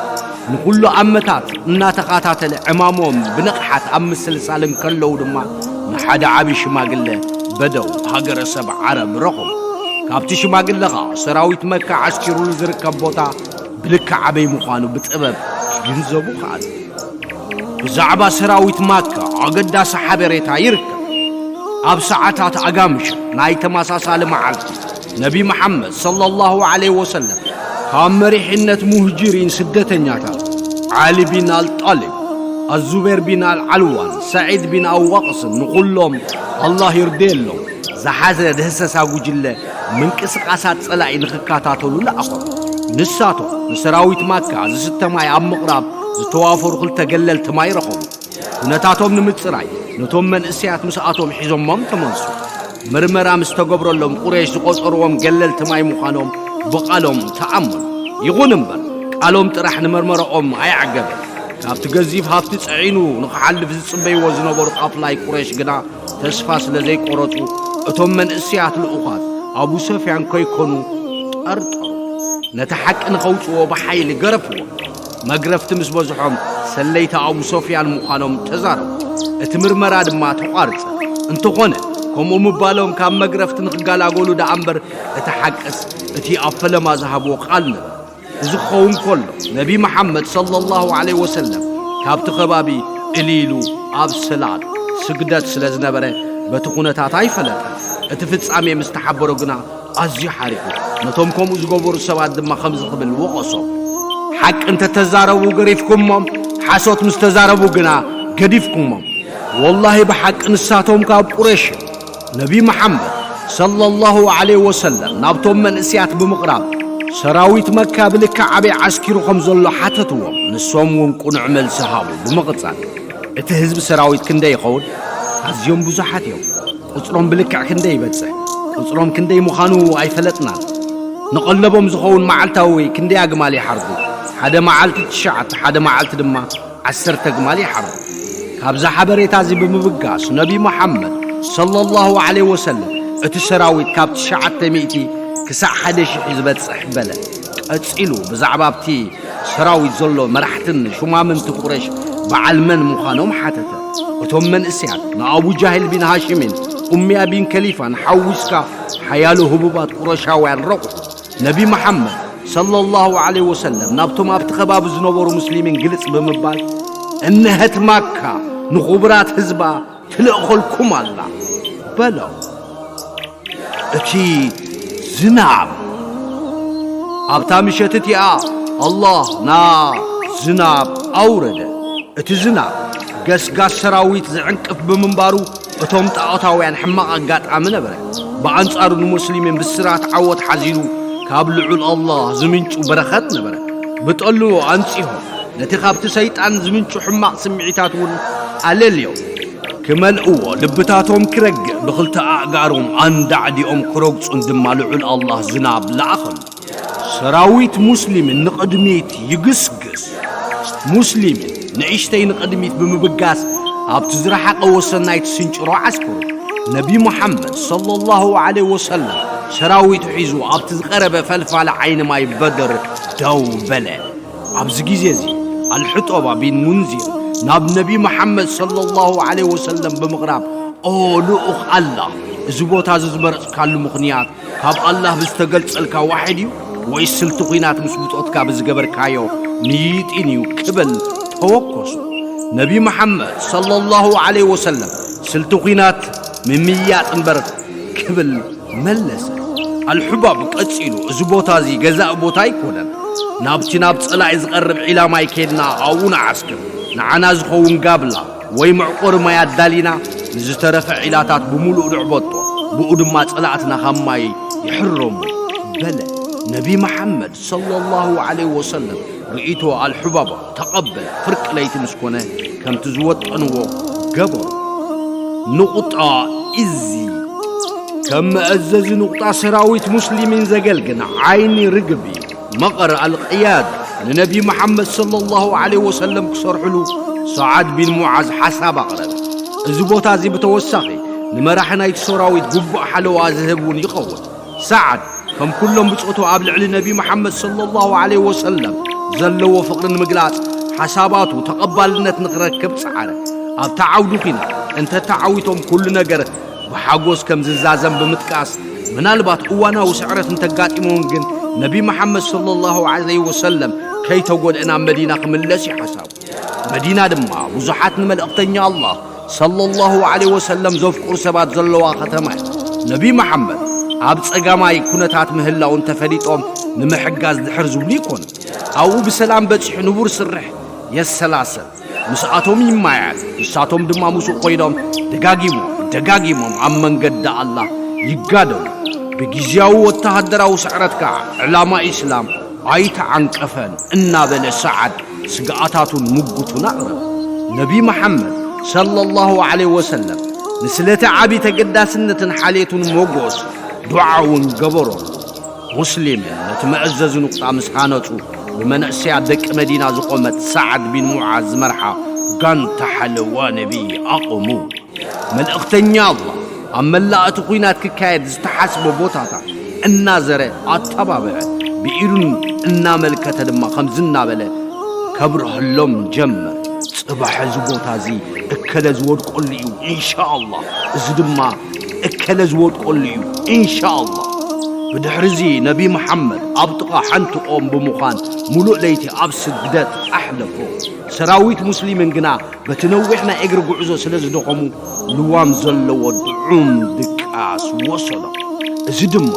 ንኹሉ ኣመታት እናተኸታተለ ዕማሞም ብንቕሓት ኣብ ምስልሳል እንከለዉ ድማ ንሓደ ዓቢ ሽማግለ በደው ሃገረሰብ ዓረብ ረኸቡ። ካብቲ ሽማግለ ኸኣ ሰራዊት መካ ዓስኪሩሉ ዝርከብ ቦታ ብልክዕ ኣበይ ምዃኑ ብጥበብ ክግንዘቡ ከኣሉ። ብዛዕባ ሰራዊት ማካ ኣገዳሲ ሓበሬታ ይርከብ። ኣብ ሰዓታት ኣጋምሽ ናይ ተመሳሳሊ መዓልቲ ነቢ መሓመድ ሰለላሁ ዐለይሂ ወሰለም ካብ መሪሕነት ሙህጅሪን ስደተኛታት ዓሊ ቢን ኣልጣሊብ፣ ኣዙቤር ቢን ኣልዓልዋን፣ ሰዒድ ቢን ኣወቅስን ንኹሎም ኣላህ ይርደየሎም ዝሓዘ ድህሰሳ ጉጅለ ምንቅስቓሳት ጸላኢ ንኽከታተሉ ለኣኾም። ንሳቶም ንሰራዊት ማካ ዝስተ ማይ ኣብ ምቕራብ ዝተዋፈሩ ክልተ ገለልቲ ማይ ረኸቡ። ኩነታቶም ንምጽራይ ነቶም መንእሰያት ምስኣቶም ሒዞሞም ተመልሱ። ምርመራ ምስ ተገብረሎም ቁሬሽ ዝቖጸርዎም ገለልቲ ማይ ምዃኖም ብቓሎም ተኣመኑ። ይኹን እምበር ቃሎም ጥራሕ ንመርመራኦም ኣየዕገበን። ካብቲ ገዚፍ ሃብቲ ጽዒኑ ንኽሓልፍ ዝጽበይዎ ዝነበሩ ቃፍላይ ቁሬሽ ግና ተስፋ ስለ ዘይቆረጹ እቶም መንእሰያት ልኡኻት ኣቡ ሶፍያን ከይኮኑ ጠርጠሩ። ነቲ ሓቂ ንኸውጽዎ ብሓይሊ ገረፍዎ። መግረፍቲ ምስ በዝሖም ሰለይቲ ኣቡ ሶፍያን ምዃኖም ተዛረቡ። እቲ ምርመራ ድማ ተቋርጸ። እንተኾነ ከምኡ ምባሎም ካብ መግረፍቲ ንኽገላገሉ ደኣ እምበር እቲ ሓቅስ እቲ ኣብ ፈለማ ዝሃብዎ ቃል ነበር። እዚ ክኸውን ከሎ ነቢ መሓመድ ሰለላሁ ዐለይሂ ወሰለም ካብቲ ከባቢ እልይሉ ኣብ ሰላት ስግደት ስለ ዝነበረ በቲ ኩነታት ኣይፈለጠን። እቲ ፍጻሜ ምስ ተሓበሮ ግና ኣዝዩ ሓሪቑ። ነቶም ከምኡ ዝገበሩ ሰባት ድማ ከምዚ ክብል ወቐሶም፣ ሓቂ እንተተዛረቡ ገሪፍኩሞም፣ ሓሶት ምስ ተዛረቡ ግና ገዲፍኩሞም። ወላሂ ብሓቂ ንሳቶም ካብ ቁሬሽ እዮም። ነቢ መሓመድ ሰለላሁ ዐለይሂ ወሰለም ናብቶም መንእስያት ብምቕራብ ሰራዊት መካ ብልክዕ ኣበይ ዓስኪሩ ከም ዘሎ ሓተትዎም። ንሶም እውን ቅኑዕ መልሲ ሃቡ። ብምቕጻል እቲ ህዝቢ ሰራዊት ክንደይ ይኸውን? ኣዝዮም ብዙሓት እዮም። ቁጽሮም ብልክዕ ክንደይ ይበጽሕ? ቁጽሮም ክንደይ ምዃኑ ኣይፈለጥናን። ንቐለቦም ዝኸውን መዓልታዊ ክንደይ ኣግማል ይሓርዱ? ሓደ መዓልቲ ትሽዓተ፣ ሓደ መዓልቲ ድማ ዓሰርተ ኣግማል ይሓርዱ። ካብዚ ሓበሬታ እዚ ብምብጋስ ነቢ መሓመድ ሰለላሁ ዐለይሂ ወሰለም እቲ ሰራዊት ካብ ትሽዓተ ሚእቲ ክሳዕ ሓደ ሽሕ ዝበጽሕ በለ። ቀጺሉ ብዛዕባ ኣብቲ ሰራዊት ዘሎ መራሕትን ሹማምንቲ ቁረሽ በዓል መን ምዃኖም ሓተተ። እቶም መንእስያት ንኣቡ ጃህል ቢን ሃሽምን ኡመያ ቢን ከሊፋን ሓዊስካ ሓያሎ ህቡባት ቁረሻውያን ረቑሑ። ነቢ መሓመድ ሰለላሁ ዐለይሂ ወሰለም ናብቶም ኣብቲ ከባቢ ዝነበሩ ሙስሊሚን ግልጽ ብምባል፣ እነሀት ማካ ንኽቡራት ህዝባ ትልእኸልኩም ኣላ በሎም። እቲ ዝናብ ኣብታ ምሸት እቲኣ ኣላህ ና ዝናብ ኣውረደ። እቲ ዝናብ ገስጋስ ሰራዊት ዝዕንቅፍ ብምንባሩ እቶም ጣዖታውያን ሕማቕ ኣጋጣሚ ነበረ። ብኣንጻሩ ንሙስሊሚን ብስራት ዓወት ሓዚሉ ካብ ልዑል ኣላህ ዝምንጩ በረኸት ነበረ። ብጠልዎ ኣንጺሆም ነቲ ካብቲ ሰይጣን ዝምንጩ ሕማቕ ስምዒታት እውን ኣለልዮም። ክመልእዎ ልብታቶም ክረግእ ብኽልተ ኣእጋሮም ኣንዳዕዲኦም ክረግጹን ድማ ልዑል ኣላህ ዝናብ ለኣኸሉ። ሰራዊት ሙስሊምን ንቕድሚት ይግስግስ። ሙስሊምን ንእሽተይ ንቕድሚት ብምብጋስ ኣብቲ ዝረሓቐ ወሰን ናይቲ ስንጭሮ ዓስከሩ። ነቢ ሙሓመድ ሰለላሁ ዐለይሂ ወሰለም ሰራዊቱ ሒዙ ኣብቲ ዝቐረበ ፈልፋሊ ዓይኒ ማይ በድር ደው በለ። ኣብዚ ግዜ እዚ ኣልሕጦባ ቢን ሙንዚር ናብ ነቢ መሓመድ ሰለላሁ ዐለይሂ ወሰለም ብምቕራብ፣ ኦ ልኡኽ ኣላህ፣ እዚ ቦታ እዚ ዝመረጽካሉ ምኽንያት ካብ ኣላህ ብዝተገልጸልካ ዋሕይ ድዩ ወይስ ስልቲ ኲናት ምስ ብጾትካ ብዝገበርካዮ ምይይጢን እዩ ክብል ተወከሱ። ነቢ መሓመድ ሰለላሁ ዐለይሂ ወሰለም ስልቲ ኲናት ምምይያጥ እምበር ክብል መለሰ። ኣልሑባብ ቀጺሉ፣ እዚ ቦታ እዚ ገዛእ ቦታ ኣይኮነን። ናብቲ ናብ ጸላኢ ዝቐርብ ዒላ ማይ ከድና ኣብኡ ንዓስክር። ንዓና ዝኸውን ጋብላ ወይ መዕቆሪ ማይ ኣዳሊና፣ ንዝተረፈ ዒላታት ብምሉኡ ንዕበጦ። ብኡ ድማ ጸላእትና ካብ ማይ ይሕረሙ በለ። ነቢ መሓመድ ሰለላሁ ዐለይሂ ወሰለም ርእይቶ ኣልሑባባ ተቐበለ። ፍርቂ ለይቲ ምስ ኮነ፣ ከምቲ ዝወጠንዎ ገበሩ። ንቑጣ እዚ ከም መእዘዚ ንቑጣ ሰራዊት ሙስሊሚን ዘገልግል ዓይኒ ርግቢ፣ መቐር ኣልቅያድ፣ ንነቢ መሓመድ ሰለላሁ ዐለይሂ ወሰለም ክሰርሕሉ ሰዓድ ቢን ሙዓዝ ሓሳብ ኣቕረበ። እዚ ቦታ እዚ ብተወሳኺ ንመራሒ ናይቲ ሰራዊት ግቡእ ሓለዋ ዝህብ እውን ይኸውን። ሰዓድ ከም ኩሎም ብጾቱ ኣብ ልዕሊ ነቢ መሓመድ ሰለላሁ ዐለይሂ ወሰለም ዘለዎ ፍቕሪ ንምግላጽ ሓሳባቱ ተቐባልነት ንኽረክብ ጸዓረ። ኣብታ ዓውዲ ኲናት እንተ ተዓዊቶም ኩሉ ነገር ብሓጎስ ከም ዝዛዘም ብምጥቃስ፣ ምናልባት እዋናዊ ስዕረት እንተጋጢምዎም ግን ነቢ መሓመድ ሰለላሁ ዐለይሂ ወሰለም ከይተጎድአ ናብ መዲና ክምለስ እዩ ሓሳቡ። መዲና ድማ ብዙሓት ንመልእኽተኛ ኣላህ ሰለላሁ ዐለይሂ ወሰለም ዘፍቅሩ ሰባት ዘለዋ ከተማ እያ። ነቢ መሓመድ ኣብ ጸጋማይ ኩነታት ምህላው እንተፈሊጦም ንምሕጋዝ ድሕር ዝብሉ ይኮኑ። ኣብኡ ብሰላም በጺሑ ንቡር ስርሕ የሰላሰል። ምስኣቶም ይማያል። ንሳቶም ድማ ምስኡ ኮይኖም ደጋጊሞም ደጋጊሞም ኣብ መንገዲ ኣላህ ይጋደሉ። ብግዝያዊ ወተሃደራዊ ስዕረት ከኣ ዕላማ ኢስላም ኣይተዓንቀፈን እናበለ ሰዓድ ስግኣታቱን ምጉቱን ኣቕረበ። ነቢ መሓመድ ሰለላሁ ዐለይሂ ወሰለም ንስለቲ ዓቢ ተገዳስነትን ሓልየቱን ሞጎስ ዱዓ እውን ገበረሉ። ሙስሊምን ነቲ መእዘዚ ኑቕጣ ምስ ሃነጹ፣ ብመንእሰያት ደቂ መዲና ዝቖመት ሰዓድ ቢን ሙዓዝ ዝመርሓ ጋንታ ሓለዋ ነቢ ኣቖሙ። መልእኽተኛ ኣላህ ኣብ መላእ እቲ ኲናት ክካየድ ዝተሓስበ ቦታታት እናዘረ ኣተባብዐ፣ ብኢዱን እናመልከተ ድማ ከምዚ እናበለ ከብርሀሎም ጀመር። ጽባሕ እዚ ቦታ እዚ እከለ ዝወድቀሉ እዩ፣ ኢንሻኣላህ። እዚ ድማ እከለ ዝወድቀሉ እዩ፣ ኢንሻኣላህ። ብድሕሪ እዚ ነቢ መሓመድ ኣብ ጥቓ ሓንቲ ኦም ብምዃን ምሉእ ለይቲ ኣብ ስግደት ኣሕለፎ። ሰራዊት ሙስሊምን ግና በቲ ነዊሕ ናይ እግሪ ጉዕዞ ስለ ዝደኸሙ፣ ልዋም ዘለዎ ጥዑም ድቃስ ወሰዶም። እዚ ድማ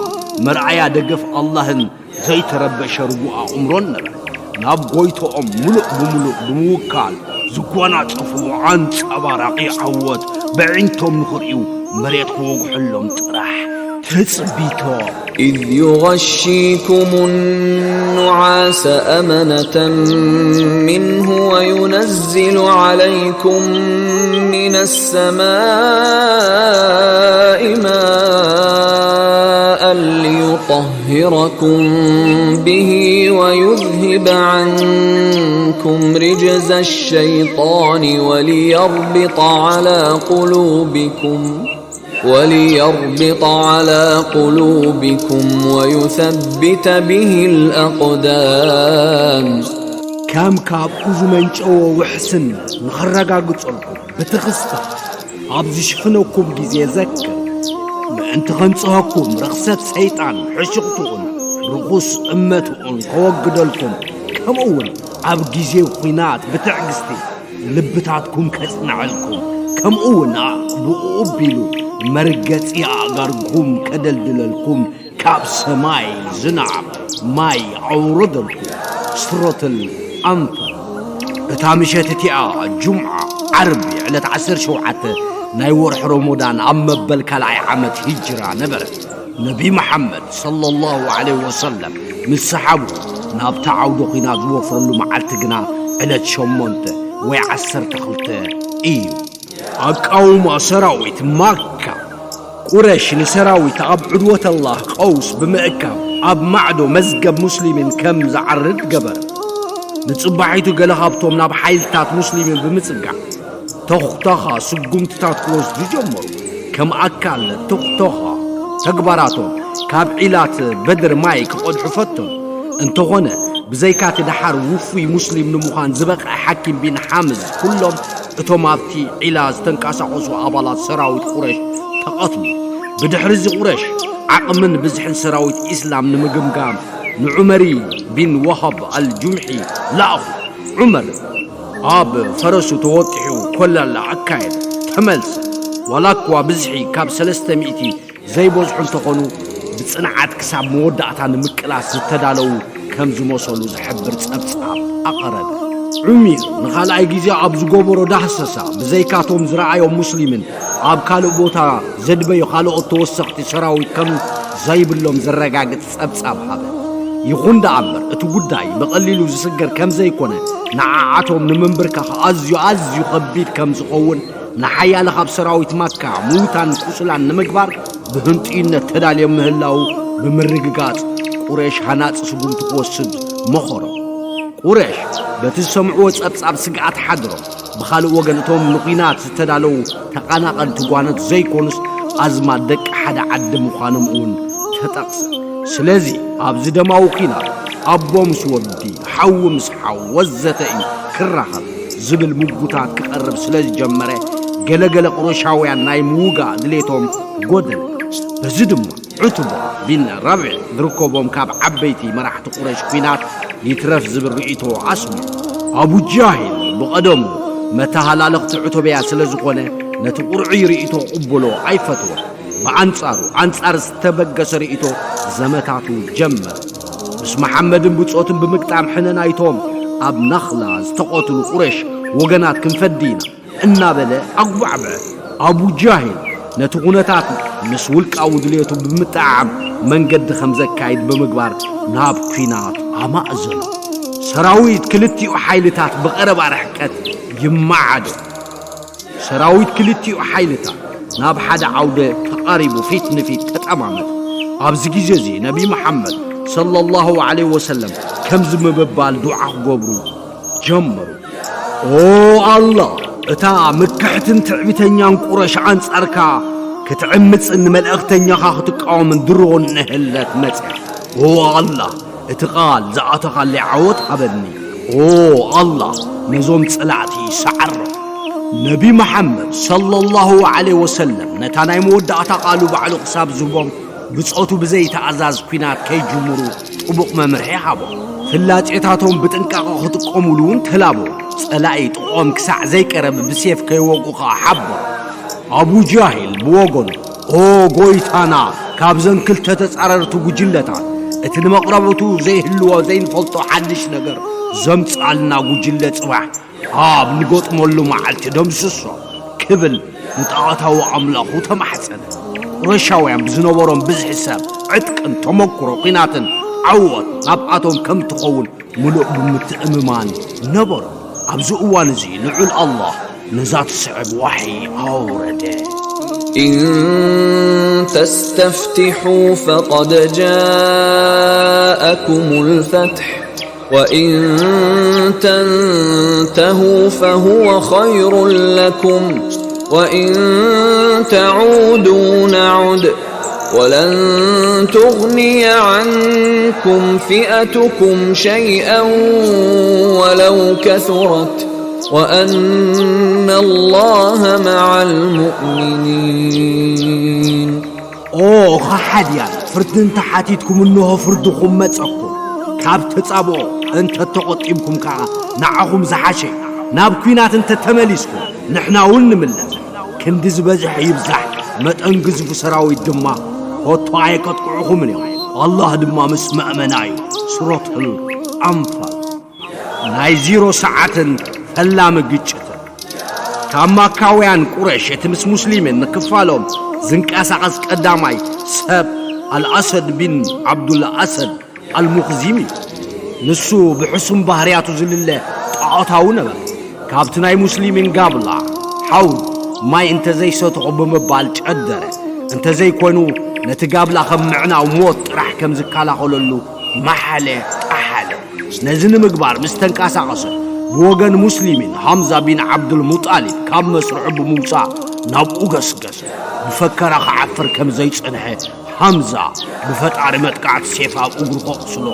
መርኣያ ደገፍ ኣላህን ዘይተረበሸ ርጉእ ኣእምሮን ነበረ። ናብ ጎይትኦም ምሉእ ብምሉእ ብምውካል ዝጓናጸፍዎ ኣንጸባራቒ ዓወት በዒንቶም ንኽርእዩ መሬት ክወግሐሎም ጥራሕ ትጽቢቶ። إذ يغشيكم النعاس أمنة منه وينزل عليكم من السماء ماء ليطهركم به ويذهب عنكم رجز الشيطان وليربط على قلوبكم وليربط على قلوبكم ويثبت به الأقدام. ከም ካብኡ ዝመንጨወ ውሕስን ንኸረጋግጸልኩም ብትኽስታ ኣብ ዝሽፍነኩም ግዜ ዘክር። ምእንቲ ኸንጽሀኩም ርኽሰት ሰይጣን ሕሹኽትኡን ርኹስ እመትኡን ከወግደልኩም፣ ከምኡ እውን ኣብ ግዜ ኲናት ብትዕግስቲ ልብታትኩም ከጽንዐልኩም፣ ከምኡ እውን ብኡ ኣቢሉ መርገጺ ኣእጋርኩም ከደልድለልኩም ካብ ሰማይ ዝናብ ማይ ኣውረደልኩም። ሱረቱል ኣንፋል። እታ ምሸት እቲኣ ጁምዓ ዓርቢ ዕለት ዓሰርተ ሸውዓተ ናይ ወርሒ ሮሞዳን ኣብ መበል ካልኣይ ዓመት ሂጅራ ነበረት። ነቢ መሓመድ ሰለላሁ ዐለይሂ ወሰለም ምስ ሰሓቡ ናብታ ዓውደ ኲናት ዝወፍረሉ መዓልቲ ግና ዕለት ሸሞንተ ወይ ዓሰርተ ክልተ እዩ። ኣቃውማ ሰራዊት ማካ። ቁረሽ ንሰራዊት ኣብ ዑድወተላህ ቀውስ ብምእካብ ኣብ ማዕዶ መዝገብ ሙስሊሚን ከም ዝዓርድ ገበረ። ንጽባሒቱ ገለ ካብቶም ናብ ሓይልታት ሙስሊሚን ብምጽጋዕ ተኹተኻ ስጉምትታት ክወስዱ ጀመሩ። ከም ኣካል ተኹተኻ ተግባራቶም ካብ ዒላት በድር ማይ ክቐድሑ ፈተኑ። እንተኾነ ብዘይካቲ ደሓር ውፉይ ሙስሊም ንምዃን ዝበቕዐ ሓኪም ቢን ሓምዝ ኩሎም እቶም ኣብቲ ዒላ ዝተንቀሳቐሱ ኣባላት ሰራዊት ቁረሽ ተቐትሉ። ብድሕሪ እዚ ቁረሽ ዓቕምን ብዝሕን ሰራዊት ኢስላም ንምግምጋም ንዑመሪ ቢን ወሃብ ኣልጁምሒ ለኣኹ። ዑመር ኣብ ፈረሱ ተወጢሑ ኮላላ ኣካየደ። ተመልሰ። ዋላ እኳ ብዝሒ ካብ ሰለስተ ሚእቲ ዘይበዝሑ እንተኾኑ ብጽንዓት ክሳብ መወዳእታ ንምቅላስ ዝተዳለዉ ከም ዝመሰሉ ዝሕብር ጸብጻብ ኣቐረበ። ዑሚር ንኻልኣይ ግዜ ኣብ ዝገበሮ ዳህሰሳ ብዘይካቶም ዝረኣዮም ሙስሊምን ኣብ ካልእ ቦታ ዘድበዩ ካልኦት ተወሰኽቲ ሰራዊት ከም ዘይብሎም ዘረጋግጽ ጸብጻብ ሃበ። ይኹን ደኣ እምበር እቲ ጉዳይ ብቐሊሉ ዝስገር ከም ዘይኮነ ንዓዓቶም ንምንብርካኽ ኣዝዩ ኣዝዩ ኸቢድ ከም ዝኸውን ንሓያለ ካብ ሰራዊት ማካ ምዉታን ቁስላን ንምግባር ብህንጥዩነት ተዳልዮም ምህላዉ ብምርግጋጽ ቁሬሽ ሃናጺ ስጉምቲ ክወስድ መኸሮም። ቁሬሽ በቲ ዝሰምዕዎ ጸብጻብ ስግኣት ሓድሮም። ብኻልእ ወገን እቶም ንኲናት ዝተዳለዉ ተቓናቐንቲ ጓኖት ዘይኮኑስ ኣዝማድ ደቂ ሓደ ዓዲ ምዃኖም እውን ተጠቕሰ። ስለዚ ኣብዚ ደማዊ ኲናት ኣቦ ምስ ወዲ፣ ሓዊ ምስ ሓው ወዘተ እዩ ክራኸብ ዝብል ምጉታት ክቐርብ ስለ ዝጀመረ ገለገለ ቁረሻውያን ናይ ምውጋእ ድሌቶም ጎደለ። በዚ ድማ ዑትባ ቢን ረብዕ ዝርከቦም ካብ ዓበይቲ መራሕቲ ቁረሽ ኲናት ይትረፍ ዝብል ርእይቶ ኣስምዑ። ኣቡ ጃሂል ብቐደሙ መተሃላለኽቲ ዑተብያ ስለ ዝኾነ ነቲ ቁርዑይ ርእይቶ ክቕበሎ ኣይፈትወን። ብኣንጻሩ ኣንጻር ዝተበገሰ ርእይቶ ዘመታቱ ጀመረ። ምስ መሓመድን ብጾቱን ብምግጣም ሕነ ናይቶም ኣብ ናኽላ ዝተቐትሉ ቁረሽ ወገናት ክንፈዲ ኢና እናበለ ኣጉባዕበዐ። ኣቡ ጃሂል ነቲ ኩነታት ምስ ውልቃዊ ድልየቱ ብምጥዓም መንገዲ ከም ዘካይድ ብምግባር ናብ ኲናት ኣማእዘኖ። ሰራዊት ክልቲኡ ሓይልታት ብቐረባ ርሕቀት ይመዓዶ። ሰራዊት ክልቲኡ ሓይልታት ናብ ሓደ ዓውደ ተቓሪቡ ፊት ንፊት ተጠማመተ። ኣብዚ ግዜ እዚ ነቢ መሓመድ ሰለላሁ ዐለይሂ ወሰለም ከምዚ ብምባል ዱዓ ክገብሩ ጀመሩ። ኦ ኣላህ፣ እታ ምክሕትን ትዕቢተኛን ቁረሽ ኣንጻርካ ክትዕምጽን ንመልእኽተኛኻ ክትቃወምን ድሮ እንሀለት መጽያ። ኦ ኣላህ፣ እቲ ቃል ዝኣተኻለይ ዓወት ሃበኒ። ኦ ኣላህ፣ ነዞም ጸላእቲ ሰዓሮም። ነቢ መሓመድ ሰለላሁ ዐለይሂ ወሰለም ነታ ናይ መወዳእታ ቃሉ ባዕሉ ክሳብ ዝህቦም ብጾቱ ብዘይ ተኣዛዝ ኲናት ከይጅምሩ ጥቡቕ መምርሒ ሃቦም። ፍላጼታቶም ብጥንቃቐ ክጥቀሙሉ እውን ተላበው። ጸላኢ ጥቕኦም ክሳዕ ዘይቀረበ ብሴፍ ከይወግኡ ከኣ ሓበሩ። ኣቡ ጃሂል ብወገኑ፣ ኦ ጎይታና፣ ካብዘን ክልተ ተጻረርቲ ጉጅለታት እቲ ንመቕረብቱ ዘይህልዎ ዘይንፈልጦ ሓድሽ ነገር ዘምጽኣልና ጉጅለ ጽባሕ ኣብ ንገጥመሉ መዓልቲ ደምስሶ ክብል ንጣዖታዊ ኣምላኹ ተማሕጸነ። ቁረሻውያን ብዝነበሮም ብዝሒ ሰብ፣ ዕጥቅን ተመኩሮ ኲናትን ዓወት ናብኣቶም ከም ትኸውን ምሉእ ብምትእምማን ነበሮም። ኣብዚ እዋን እዚ ልዑል ኣላህ ነዛ ትስዕብ ዋሕይ ኣውረደ። إن تستفتحوا فقد جاءكم الفتح وإن تنتهوا فهو خير لكم وإن تعودوا نعد ولن تغني عنكم فئتكم شيئا ولو كثرت وأن الله مع المؤمنين. ኦ ኻሓድያን፣ ፍርዲ እንተ ሓቲትኩም እንሆ ፍርድኹም መጸኩም። ካብ ተጻብኦ እንተ ተቖጢብኩም ከኣ ንዓኹም ዝሓሸ እዩ። ናብ ኲናት እንተ ተመሊስኩም ንሕና እውን ንምለስ። ክንዲ ዝበዝሕ ይብዛሕ መጠን ግዙፍ ሰራዊት ድማ ኾቶ ኣየቀጥቅዑኹምን እዮም። ኣላህ ድማ ምስ መእመና እዩ። ሱረቱል ኣንፋል። ናይ ዚሮ ሰዓትን ፈላሚ ግጭትን። ካብ ማካውያን ቁረሽ እቲ ምስ ሙስሊምን ንክፋሎም ዝንቀሳቐስ ቀዳማይ ሰብ ኣልኣሰድ ቢን ዓብዱል ኣሰድ ኣልሙኽዚም እዩ። ንሱ ብሕሱም ባህርያቱ ዝልለ ጣዖታዊ ነበረ። ካብቲ ናይ ሙስሊምን ጋብላ ሓው ማይ እንተዘይሰትኹ ብምባል ጨደረ። እንተዘይኮይኑ ነቲ ጋብላ ከም ምዕናው ሞት ጥራሕ ከም ዝከላኸለሉ መሓለ ጠሓለ። ነዚ ንምግባር ምስ ተንቀሳቐሰ ብወገን ሙስሊሚን ሃምዛ ቢን ዓብዱል ሙጣሊብ ካብ መስርዑ ብምውጻእ ናብኡ ገስገሰ። ብፈከራ ክዓፍር ከም ዘይጸንሐ ሃምዛ ብፈጣሪ መጥቃዕቲ ሴፍ ኣብ እግሩ ከቑስሎ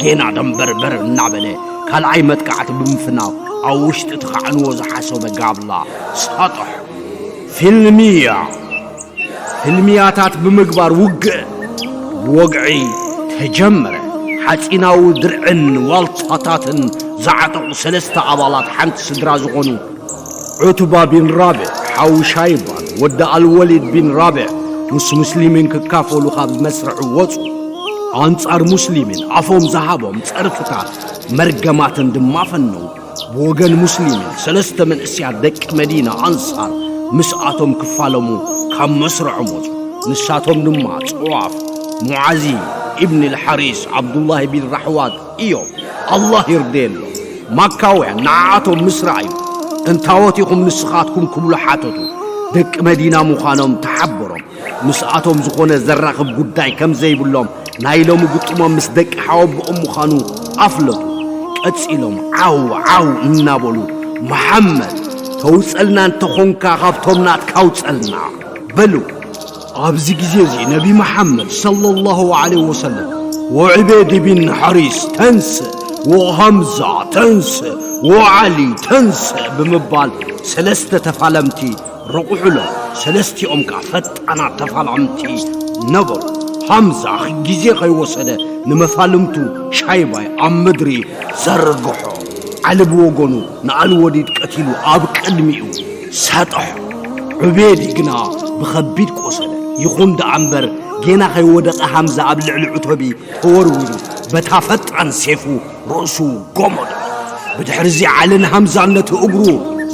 ጌና ደንበርበር እናበለ ካልኣይ መጥቃዕቲ ብምፍናው ኣብ ውሽጢ እቲ ከዕንዎ ዝሓሰበ ጋብላ ሰጠሖ። ፊልሚያ ፍልሚያታት ብምግባር ውግእ ብወግዒ ተጀመረ። ሓጺናዊ ድርዕን ዋልታታትን ዝዓጠቑ ሰለስተ ኣባላት ሓንቲ ስድራ ዝኾኑ ዑትባ ቢን ራብዕ ሓው ሻይባን ወዲ ኣልወሊድ ቢን ራብዕ ምስ ሙስሊሚን ክካፈሉ ካብ መስርዕ ወጹ። ኣንጻር ሙስሊሚን ኣፎም ዝሃቦም ጸርፍታት መርገማትን ድማ ፈነዉ። ብወገን ሙስሊሚን ሰለስተ መንእስያት ደቂ መዲና ኣንሳር ምስኣቶም ክፋለሙ ካብ መስርዖም ወጹ። ንሳቶም ድማ ጸዋፍ፣ ሙዓዚ ኢብን ልሓሪስ፣ ዓብዱላህ ቢን ራሕዋት እዮም። ኣላህ ይርደየሎም። ማካውያን ንዓኣቶም ምስ ረኣዩ እንታወት ኢኹም ንስኻትኩም ክብሉ ሓተቱ። ደቂ መዲና ምዃኖም ተሓበሮም። ምስኣቶም ዝኾነ ዘራኽብ ጉዳይ ከም ዘይብሎም ናይ ሎሚ ግጥሞም ምስ ደቂ ሓወቦኦም ምዃኑ ኣፍለጡ። ቀጺሎም ዓው ዓው እናበሉ መሓመድ ተውጸልና እንተኾንካ ካብቶም ናትካ ኣውጸልና በሉ። ኣብዚ ግዜ እዚ ነቢ መሓመድ ሰለላሁ ዐለይሂ ወሰለም ወዕቤድ ቢን ሓሪስ ተንስእ ወሃምዛ ተንስእ ወዓሊ ተንስእ ብምባል ሰለስተ ተፋለምቲ ረቑሑሎም። ሰለስቲኦም ከኣ ፈጣናት ተፋላምቲ ነበሩ። ሃምዛ ግዜ ከይወሰደ ንመፋልምቱ ሻይባይ ኣብ ምድሪ ዘርግሖ። ዓሊ ብወገኑ ንኣልወሊድ ቀቲሉ ኣብ ቅድሚኡ ሰጠሖ። ዑቤዲ ግና ብኸቢድ ቆሰለ። ይኹን ደኣ እምበር ጌና ከይወደቐ ሃምዛ ኣብ ልዕሊ ዑተቢ ተወርዊሩ በታ ፈጣን ሴፉ ርእሱ ጎመዶ። ብድሕርዚ ዓልን ሃምዛን ነቲ እግሩ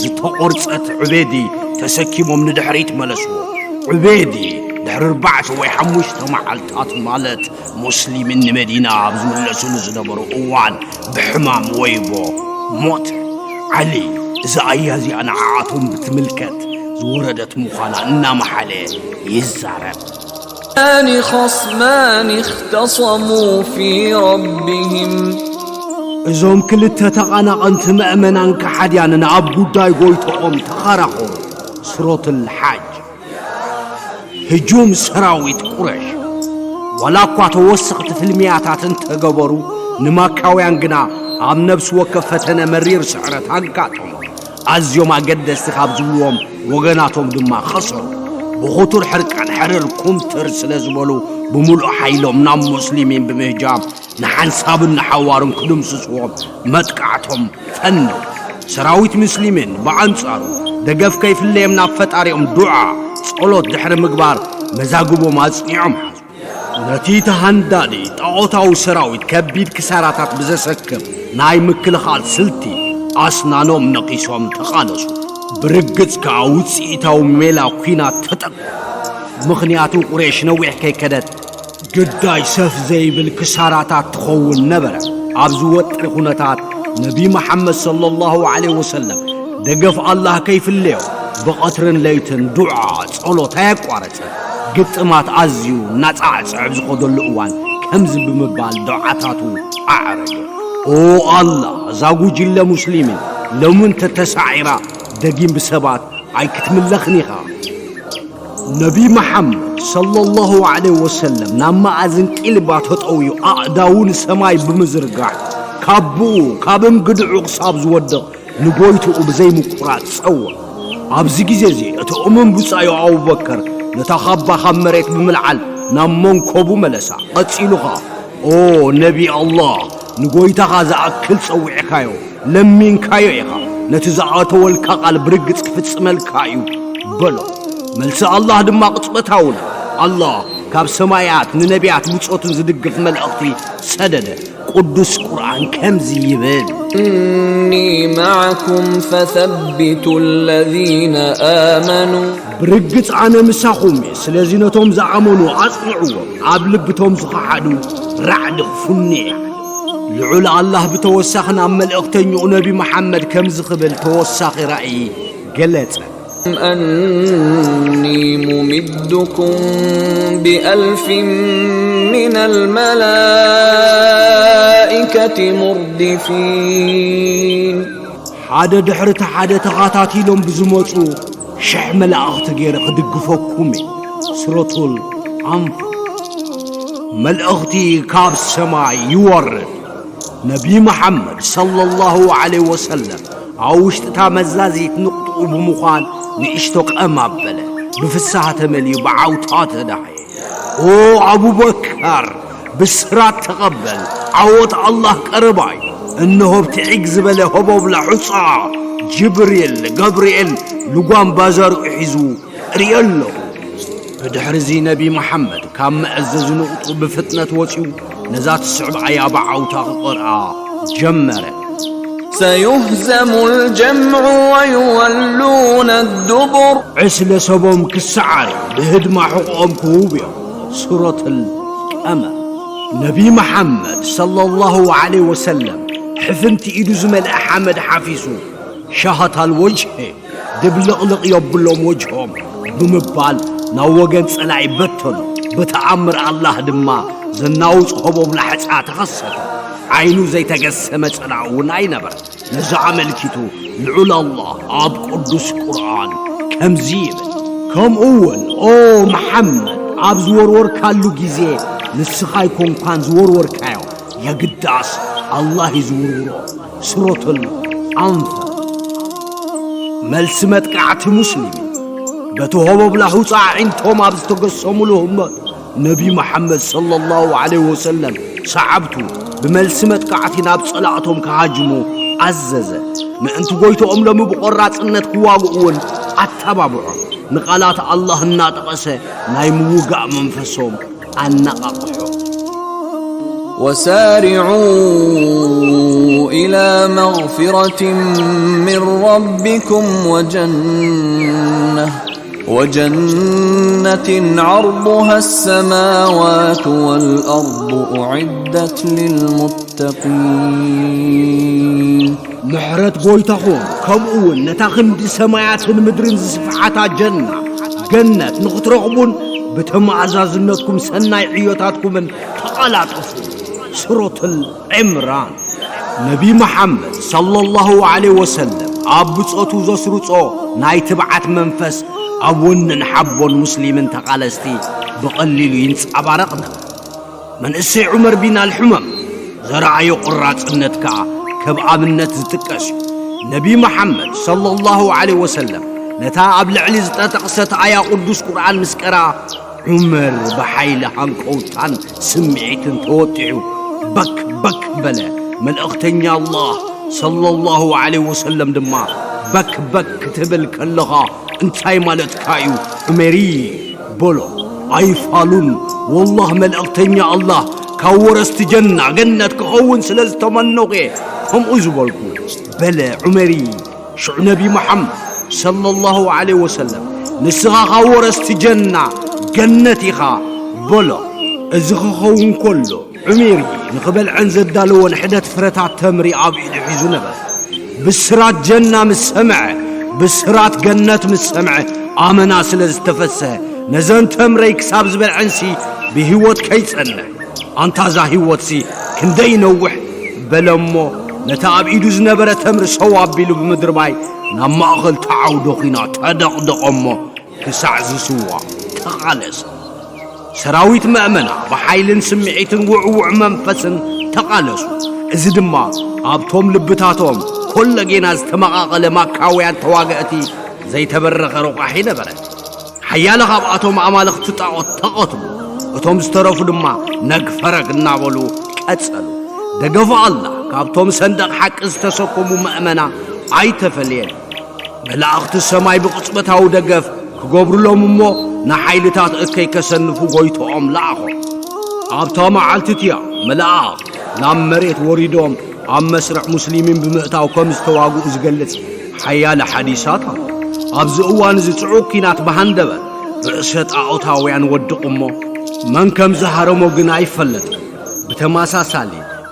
ዝተቖርጸት ዑቤዲ ተሰኪሞም ንድሕሪት መለስዎ። ዑቤዲ ድሕሪ ኣርባዕተ ወይ ሓሙሽተ መዓልታት ማለት ሙስሊሚን ንመዲና ኣብ ዝምለስሉ ዝነበሩ እዋን ብሕማም ወይቦ ሞተ። ዓሊ እዛ ኣያ እዚኣ ንዓኣቶም ብትምልከት ዝወረደት ምዃና እናመሓለ ይዛረብ። أن خصمان اختصموا في ربهم እዞም ክልተ ተቓናቐንቲ ምእመናን ከሓድያንን ኣብ ጉዳይ ጎይቶኦም ተኸራኸሩ። ሱረቱል ሓጅ። ህጁም ሰራዊት ቁረሽ። ዋላ እኳ ተወሰኽቲ ፍልሚያታት እንተገበሩ ንማካውያን ግና ኣብ ነብሲ ወከፍ ፈተነ መሪር ስዕረት ኣጋጠሞ። ኣዝዮም ኣገደስቲ ካብ ዝብልዎም ወገናቶም ድማ ኸሰሩ። ብኽቱር ሕርቃን ሕርር ኩምትር ስለ ዝበሉ ብምሉእ ሓይሎም ናብ ሙስሊሚን ብምህጃም ንሓንሳብን ንሓዋሩን ክድምስስዎም መጥቃዕቶም ፈነው። ሰራዊት ሙስሊሚን ብኣንጻሩ ደገፍ ከይፍለዮም ናብ ፈጣሪኦም ዱዓ ጸሎት ድሕሪ ምግባር መዛግቦም ኣጽኒዖም ሓዙ። ነቲ ተሃንዳዲ ጣዖታዊ ሰራዊት ከቢድ ክሳራታት ብዘሰክም ናይ ምክልኻል ስልቲ ኣስናኖም ነቒሶም ተቓለሱ። ብርግጽ ከኣ ውጽኢታዊ ሜላ ኲናት ተጠቅሙ። ምኽንያቱ ቁሬሽ ነዊሕ ከይከደት ግዳይ ሰፍ ዘይብል ክሳራታት ትኸውን ነበረ። ኣብዚ ወጥሪ ኩነታት ነቢ መሓመድ ሰለላሁ ዐለይሂ ወሰለም ደገፍ ኣላህ ከይፍለዮ ብቐትርን ለይትን ዱዓ ጸሎት ኣየቋረጸን። ግጥማት ኣዝዩ እናጻዕጸዕ ኣብ ዝኸደሉ እዋን ከምዚ ብምባል ዱዓታቱ ኣዕረገ። ኦ ኣላህ፣ እዛ ጉጅለ ሙስሊሚን ሎሚ እንተተሳዒራ ደጊም ብሰባት ኣይክትምለኽን ኢኻ። ነቢ መሓመድ ሰለላሁ ዐለይሂ ወሰለም ናብ መኣዝን ቂልባ ተጠውዩ ኣእዳዉ ንሰማይ ብምዝርጋሕ ካቡኡ ካብ እንግድዑ ክሳብ ዝወድቕ ንጎይትኡ ብዘይምቁራጽ ጸውዕ። ኣብዚ ግዜ እዚ እቲ እሙን ብጻዩ ኣቡበከር ነታ ካባ ካብ መሬት ብምልዓል ናብ መንኮቡ መለሳ። ቀጺሉ ኸኣ ኦ ነቢ ኣላህ፣ ንጎይታኻ ዝኣክል ጸዊዕካዮ፣ ለሚንካዮ ኢኻ። ነቲ ዝኣተወልካ ቃል ብርግጽ ክፍጽመልካ እዩ በሎ። መልሲ ኣላህ ድማ ቅጽበታዊ ነበረ። ኣላህ ካብ ሰማያት ንነቢያት ብጾቱን ዝድግፍ መልእኽቲ ሰደደ። ቅዱስ ቁርኣን ከምዚ ይብል። إني معكم فثبتوا الذين آمنوا ብርግጽ ኣነ ምሳኹም እየ። ስለዚ ነቶም ዝኣመኑ ኣጽንዕዎም፣ ኣብ ልብቶም ዝኸሓዱ ራዕዲ ክፉንያ። ልዑል ኣላህ ብተወሳኺ ናብ መልእኽተኛኡ ነቢ መሓመድ ከምዚ ክብል ተወሳኺ ራእይ ገለጸ። أني ممدكم بألف من الملائكة مردفين ሓደ ድሕሪ እቲ ሓደ ተኸታቲሎም ብዝመጹ ሽሕ መላእኽቲ ገይረ ክድግፈኩም እየ። ሱረቱል ኣንፋል። መልእኽቲ ካብ ሰማይ ይወርድ። ነቢ መሓመድ ሰለላሁ ዐለይሂ ወሰለም ኣብ ውሽጢ እታ መዛዚት ንቕጥኡ ብምዃን ንእሽቶ ቀም ኣበለ። ብፍስሃ ተመሊኡ ብዓውታ ተዳህየ። ኦ ኣቡበከር፣ ብስራት ተቐበል፣ ዓወት ኣላህ ቀረባ እዩ። እንሆ ብቲ ዒግ ዝበለ ሆቦብላ ሑጻ ጅብሪል፣ ገብርኤል፣ ልጓም ባዛርኡ ሒዙ እርእዮ ኣለኹ። ብድሕርዚ ነቢ መሓመድ ካብ መእዘዚ ንቕጡ ብፍጥነት ወጺኡ ነዛ ትስዕብ ኣያ ብዓውታ ክቐርኣ ጀመረ። سيهزم الجمع ويولون الدبر ዕስለ ሰቦም ክሰዓር እዩ፣ ብህድማ ሕቖኦም ክህቡ እዮም። ሱረቱል ቀመር። ነቢ መሓመድ ሰለላሁ ዐለይሂ ወሰለም ሕፍንቲ ኢዱ ዝመልአ ሓመድ ሓፊሱ ሻሃታል ወጅሄ ድብልቕልቕ የብሎም ወጅሆም ብምባል ናብ ወገን ጸላኢ በተኑ። ብተኣምር ኣላህ ድማ ዘናውጽ ሆቦብ ላሕጻ ተኸሰተ። ዓይኑ ዘይተገሰመ ጸላኢ እውን ኣይነበረ። ነዚ ኣመልኪቱ ልዑል ኣላህ ኣብ ቅዱስ ቁርኣን ከምዚ ይብል፣ ከምኡ እውን ኦ መሓመድ ኣብ ዝወርወርካሉ ግዜ ንስኻ ኣይኮንካን ዝወርወርካዮ፣ የግዳስ ኣላህ እዩ ዝውርውሮ። ሱረቱል ኣንፋል። መልሲ መጥቃዕቲ ሙስሊም በቲ ሆቦብላ ሁፃ ኣዒንቶም ኣብ ዝተገሰሙሉ ህሞት ነቢ መሓመድ ሰለላሁ ዐለይሂ ወሰለም ሰዓብቱ ብመልሲ መጥቃዕቲ ናብ ጸላእቶም ክሃጅሙ ኣዘዘ። ምእንቲ ጎይትኦም ሎሚ ብቖራጽነት ክዋግኡ እውን ኣተባብዖም። ንቓላት ኣላህ እናጠቐሰ ናይ ምውጋእ መንፈሶም ኣነቓቕሖም። وسارعوا إلى مغفرة من ربكم وجنة وجنة عرضها السماوات والأرض أعدت للمتقين ምሕረት ጎይታኹም ከምኡ እውን ነታ ክንዲ ሰማያትን ምድርን ዝስፍሓታ ጀና ገነት ንኽትረኽቡን ብተመኣዛዝነትኩም ሰናይ ዕዮታትኩምን ተቐላጠፉ። ሱረቱል ዕምራን። ነቢ መሓመድ ሰለላሁ ዐለይሂ ወሰለም ኣብ ብጾቱ ዘስርጾ ናይ ትብዓት መንፈስ ኣብ ወንን ሓቦን ሙስሊምን ተቓለስቲ ብቐሊሉ ይንጸባረቕ ነበር። መንእሰይ ዑመር ቢን ኣልሕመም ዘረኣዮ ቁራጽነት ከኣ ከብ ኣብነት ዝጥቀስ እዩ። ነቢ መሓመድ ሰለላሁ ዐለይሂ ወሰለም ነታ ኣብ ልዕሊ ዝተጠቕሰት ኣያ ቅዱስ ቁርኣን ምስ ቀርኣ ዑመር ብሓይሊ ሃንቀውታን ስምዒትን ተወጢሑ በክ በክ በለ። መልእኽተኛ ኣላህ ሰለላሁ ዐለይሂ ወሰለም ድማ በክ በክ ክትብል ከለኻ እንታይ ማለትካ እዩ ዑመሪ? በሎ። ኣይፋሉን ወላህ መልእኽተኛ ኣላህ ካብ ወረስቲ ጀና ገነት ክኸውን ስለ ዝተመነኹ እየ ከምኡ ዝበልኩ በለ ዑመሪ። ሽዑ ነቢ መሓመድ ሰለላሁ ዐለይሂ ወሰለም ንስኻ ካብ ወረስቲ ጀና ገነት ኢኻ በሎ። እዚ ክኸውን ከሎ ዑሜሪ ንኽበልዐን ዘዳለወን ሕደት ፍረታት ተምሪ ኣብ ኢዱ ሒዙ ነበረ። ብስራት ጀና ምስ ሰምዐ፣ ብስራት ገነት ምስ ሰምዐ ኣመና ስለ ዝተፈስሐ ነዘን ተምረይ ክሳብ ዝበልዐንሲ ብህይወት ከይጸንሕ ኣንታ እዛ ህይወትሲ ክንደይ ይነውሕ በለ እሞ ነቲ ኣብ ኢዱ ዝነበረ ተምሪ ሰው ኣቢሉ ብምድርባይ ናብ ማእኸል ተዓውዶ ኲናት ተደቕደቐ እሞ ክሳዕ ዝስዋእ ተቓለሰ። ሰራዊት መእመና ብሓይልን ስምዒትን ውዕዉዕ መንፈስን ተቓለሱ። እዚ ድማ ኣብቶም ልብታቶም ኮለጌና ዝተመቓቐለ ማካውያን ተዋጋእቲ ዘይተበረኸ ረቋሒ ነበረ። ሓያለ ካብኣቶም ኣማልኽቲ ጣዖት ተቐትሉ፣ እቶም ዝተረፉ ድማ ነግፈረግ እናበሉ ቀጸሉ። ደገፉ ኣላህ ካብቶም ሰንደቕ ሓቂ ዝተሰከሙ መእመና ኣይተፈልየን። መላእኽቲ ሰማይ ብቕጽበታዊ ደገፍ ክገብሩሎም እሞ ንሓይልታት እከይ ከሰንፉ ጎይትኦም ለኣኾም። ኣብታ መዓልቲ እቲኣ መላእኽት ናብ መሬት ወሪዶም ኣብ መስርዕ ሙስሊሚን ብምእታው ከም ዝተዋግኡ ዝገልጽ ሓያለ ሓዲሳት ኣሎ። ኣብዚ እዋን እዚ ጽዑቕ ኲናት ብሃንደበት ርእሰ ጣዖታውያን ወድቑ እሞ መን ከም ዝሃረሞ ግን ኣይፈለጥን። ብተመሳሳሊ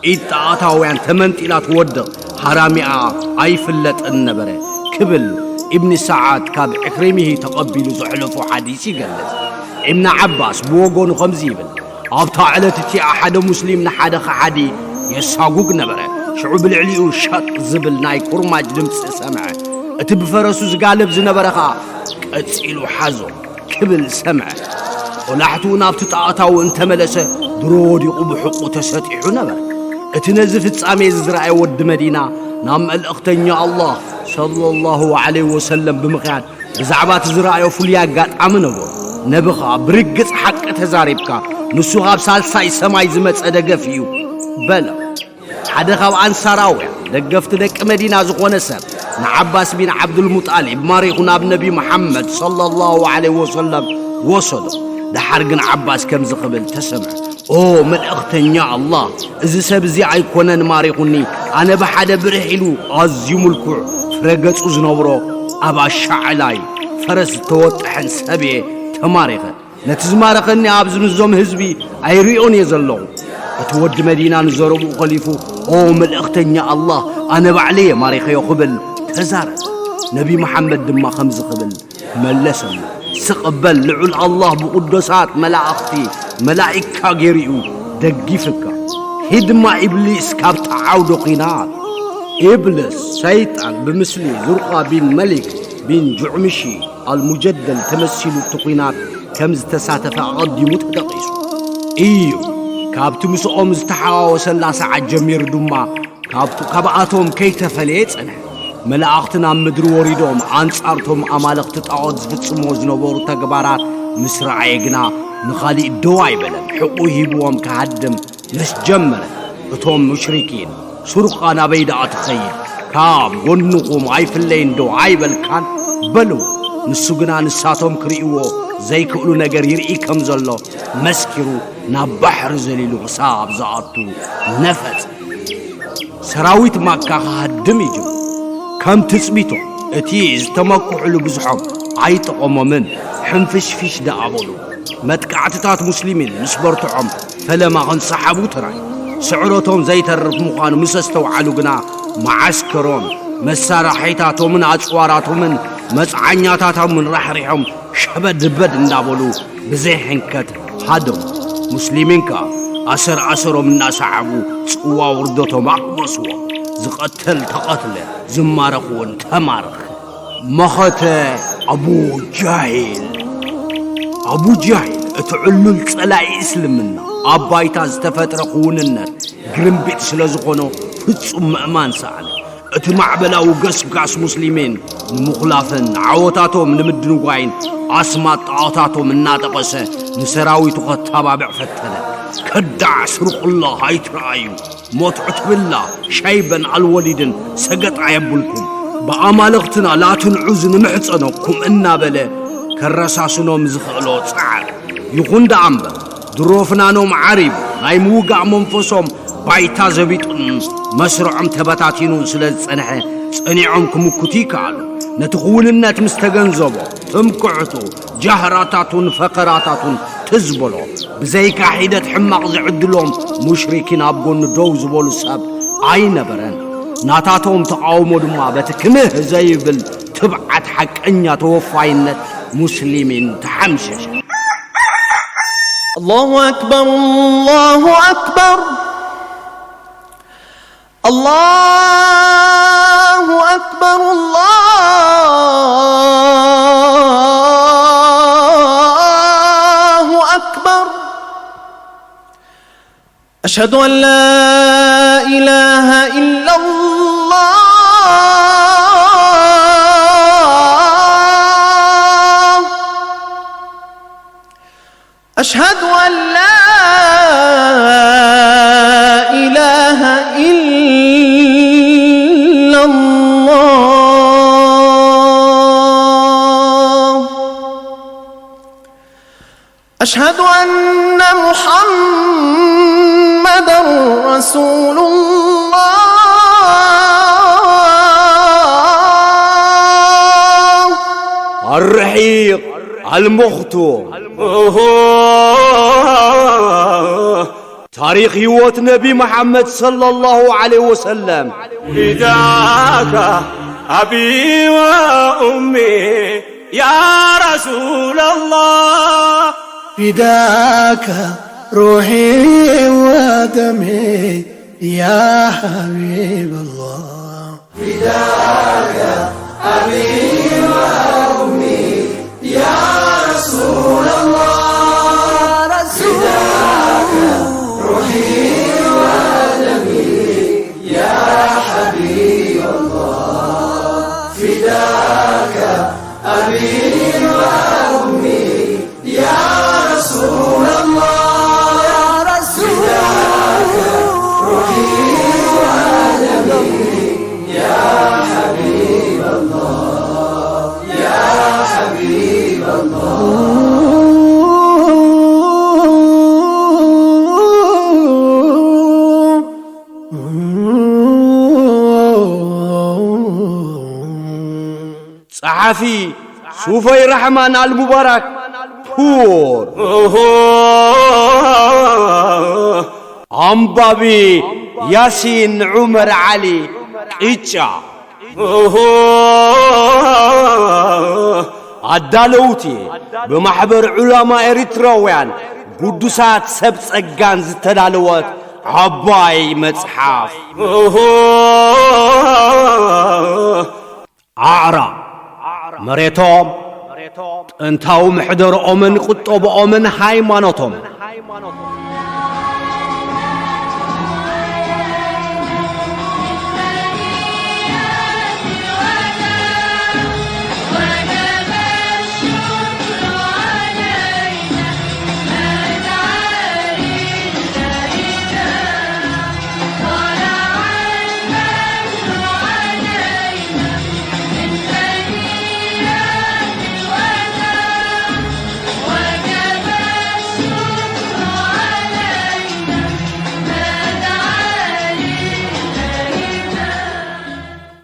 ኢድ ጣዖታውያን ተመንጢላ ትወድቕ ሃራሚኣ ኣይፍለጥን ነበረ ክብል ኢብኒ ሰዓድ ካብ ዕክሪሚሂ ተቐቢሉ ዘሕለፎ ሓዲስ ይገልጽ። ኢብኒ ዓባስ ብወገኑ ከምዚ ይብል፣ ኣብታ ዕለት እቲኣ ሓደ ሙስሊም ንሓደ ከሓዲ የሳጉግ ነበረ። ሽዑ ብልዕሊኡ ሸጥ ዝብል ናይ ኩርማጅ ድምፂ ሰምዐ። እቲ ብፈረሱ ዝጋልብ ዝነበረ ኸኣ ቀጺሉ ሓዞ ክብል ሰምዐ። ቆላሕትኡ ናብቲ ጣዖታዊ እንተመለሰ ድሮ ወዲቑ ብሕቑ ተሰጢሑ ነበረ። እቲ ነዚ ፍጻሜ እዚ ዝረኣየ ወዲ መዲና ናብ መልእኽተኛ ኣላህ ሰለላሁ ዐለይሂ ወሰለም ብምኽያድ ብዛዕባ እቲ ዝረኣዮ ፍሉይ ኣጋጣሚ ነገሮ። ነቢ ኸኣ ብርግጽ ሓቂ ተዛሪብካ፣ ንሱ ካብ ሳልሳይ ሰማይ ዝመጸ ደገፍ እዩ በለ። ሓደ ካብ ኣንሳራውያን ደገፍቲ ደቂ መዲና ዝኾነ ሰብ ንዓባስ ቢን ዓብዱልሙጣሊብ ማሪኹ ናብ ነቢ መሓመድ ሰለላሁ ዐለይሂ ወሰለም ወሰዶ። ደሓር ግን ዓባስ ከምዚ ክብል ተሰምዐ፣ ኦ መልእኽተኛ ኣላህ፣ እዚ ሰብ እዚ ኣይኮነን ማሪኹኒ፣ ኣነ ብሓደ ብርሕ ኢሉ ኣዝዩ ምልኩዕ ፍረ ገጹ ዝነብሮ ኣብ ኣሻዕላይ ፈረስ ዝተወጠሐን ሰብ እየ ተማሪኸ። ነቲ ዝማረኸኒ ኣብዚ ምስዞም ህዝቢ ኣይሪኦን እየ ዘለኹ። እቲ ወዲ መዲና ንዘረብኡ ኸሊፉ፣ ኦ መልእኽተኛ ኣላህ፣ ኣነ ባዕለይ እየ ማሪኸዮ ክብል ተዛረበ። ነቢ መሓመድ ድማ ከምዚ ክብል መለሰሉ፣ ስቕ በል፣ ልዑል ኣላህ ብቕዱሳት መላእኽቲ፣ መላኢካ ገይሩ እዩ ደጊፍካ። ሂድ ድማ ኢብሊስ ካብታ ዓውዲ ኲናት። ኢብሊስ ሰይጣን ብምስሊ ዙርቃ ቢን መሊክ ቢን ጁዕምሺ ኣልሙጀደል ተመሲሉ እቲ ኲናት ከም ዝተሳተፈ ኣቐዲሙ ተጠቒሱ እዩ። ካብቲ ምስኦም ዝተሓዋወሰላ ሰዓት ጀሚሩ ድማ ካብቱ-፣ ካብኣቶም ከይተፈለየ ጸንሐ። መላእኽቲ ናብ ምድሪ ወሪዶም ኣንጻርቶም ኣማልኽቲ ጣዖት ዝፍጽምዎ ዝነበሩ ተግባራት ምስ ረኣየ ግና ንኻሊእ ደው ኣይበለን። ሕቑ ሂብዎም ክሃድም ምስ ጀመረ፣ እቶም ሙሽሪኪን፣ ሱርቃ ናበይ ደኣ ትኸይድ? ካብ ጎንኹም ኣይፍለይን ዶ ኣይበልካን? በልዎ። ንሱ ግና ንሳቶም ክርእይዎ ዘይክእሉ ነገር ይርኢ ከም ዘሎ መስኪሩ ናብ ባሕሪ ዘሊሉ ክሳብ ዝኣቱ ነፈጸ። ሰራዊት ማካ ክሃድም ይጅምር። ከም ትጽቢቶም፣ እቲ ዝተመክሑሉ ብዝሖም ኣይጠቐሞምን፣ ሕንፍሽፍሽ ደኣ በሉ። መጥቃዕትታት ሙስሊሚን ምስ በርትዖም፣ ፈለማ ክንሰሓቡ ተራእዩ። ስዕረቶም ዘይተርፍ ምዃኑ ምስ ኣስተውዓሉ ግና፣ መዓስከሮም፣ መሳርሒታቶምን ኣጽዋራቶምን መጽዓኛታቶምን ራሕሪሖም፣ ሸበድበድ እንዳበሉ ብዘይ ሕንከት ሃደሙ። ሙስሊሚን ከኣ ኣሰር ኣሰሮም እናሰዓቡ ጽዋ ውርደቶም ኣቕመስዎ። ዝቐተል ተቐትለ፣ ዝማረኽ እውን ተማረኸ። መኸተ ኣቡ ጃሂል። ኣቡ ጃሂል እቲ ዕሉል ጸላኢ እስልምና ኣብ ባይታ ዝተፈጥረ ክውንነት ግርምቢጥ ስለ ዝኾኖ ፍጹም ምእማን ሰኣነ። እቲ ማዕበላዊ ገስጋስ ሙስሊሚን ንምኹላፍን ዓወታቶም ንምድንጓይን ኣስማት ጣዖታቶም እናጠቐሰ ንሰራዊቱ ኸተባብዕ ፈተነ። ከዳዕ ስሩቁላህ ኣይትረኣዩ፣ ሞት ዑትብላ ሻይበን ኣልወሊድን ሰገጥ ኣየብልኩም። ብኣማልኽትና ላትን ዑዝ ንምሕጸነኩም እናበለ ከረሳስኖም ዝኽእሎ ጸዓረ። ይኹን ደኣ እምበር፣ ድሮ ፍናኖም ዓሪቡ፣ ናይ ምውጋእ መንፈሶም ባይታ ዘቢጡን መስርዖም ተበታቲኑን ስለ ዝጸንሐ፣ ጸኒዖም ክምክቱ ይከኣሉ። ነቲ ክውንነት ምስ ተገንዘቦ፣ ትምክሕቱ፣ ጃህራታቱን ፈኸራታቱን ትዝ በሎ። ብዘይካ ሒደት ሕማቕ ዝዕድሎም ሙሽሪኪን ኣብ ጎኑ ደው ዝበሉ ሰብ ኣይነበረን። ናታቶም ተቓውሞ ድማ በቲ ክምህ ዘይብል ትብዓት ሓቀኛ ተወፋይነት ሙስሊሚን ተሓምሸሸ። الله أكبر الله أكبر الله أكبر، الله أكبر. أشهد أن لا إله إلا الله. أشهد أن لا إله إلا الله. أشهد أن محمدا رسول الله. الرحيق المختوم. ታሪኽ ህይወት ነቢ መሓመድ ሰለላሁ ዐለይሂ ወሰለም። فداك أبي وأمي يا رسول الله. فداك روحي ودمي يا حبيب الله. فداك أبي وأمي يا رسول الله. فداك روحي ودمي يا حبيب الله. فداك أبي وأمي يا رسول الله. يا رسول الله. روحي ودمي يا حبيب الله، يا حبيب الله. ጸሓፊ ሱፈይ ራሕማን ኣልሙባራክ ፑር። ኣንባቢ ያሲን ዑመር ዓሊ ቅጫ። ኣዳለውቲ ብማሕበር ዑላማ ኤሪትራውያን ግዱሳት ሰብ ጸጋን ዝተዳለወት ዓባይ መጽሓፍ። ኣዕራብ መሬቶም፣ ጥንታዊ ምሕደርኦምን ቁጠብኦምን ሃይማኖቶም።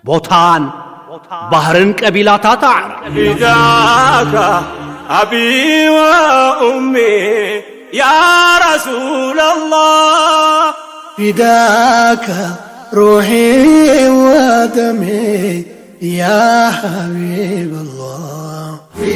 ቦታን ባህርን ቀቢላታት ኣዕራብ። فداك أبي وأمي يا رسول الله. فداك روحي ودمي يا حبيب الله.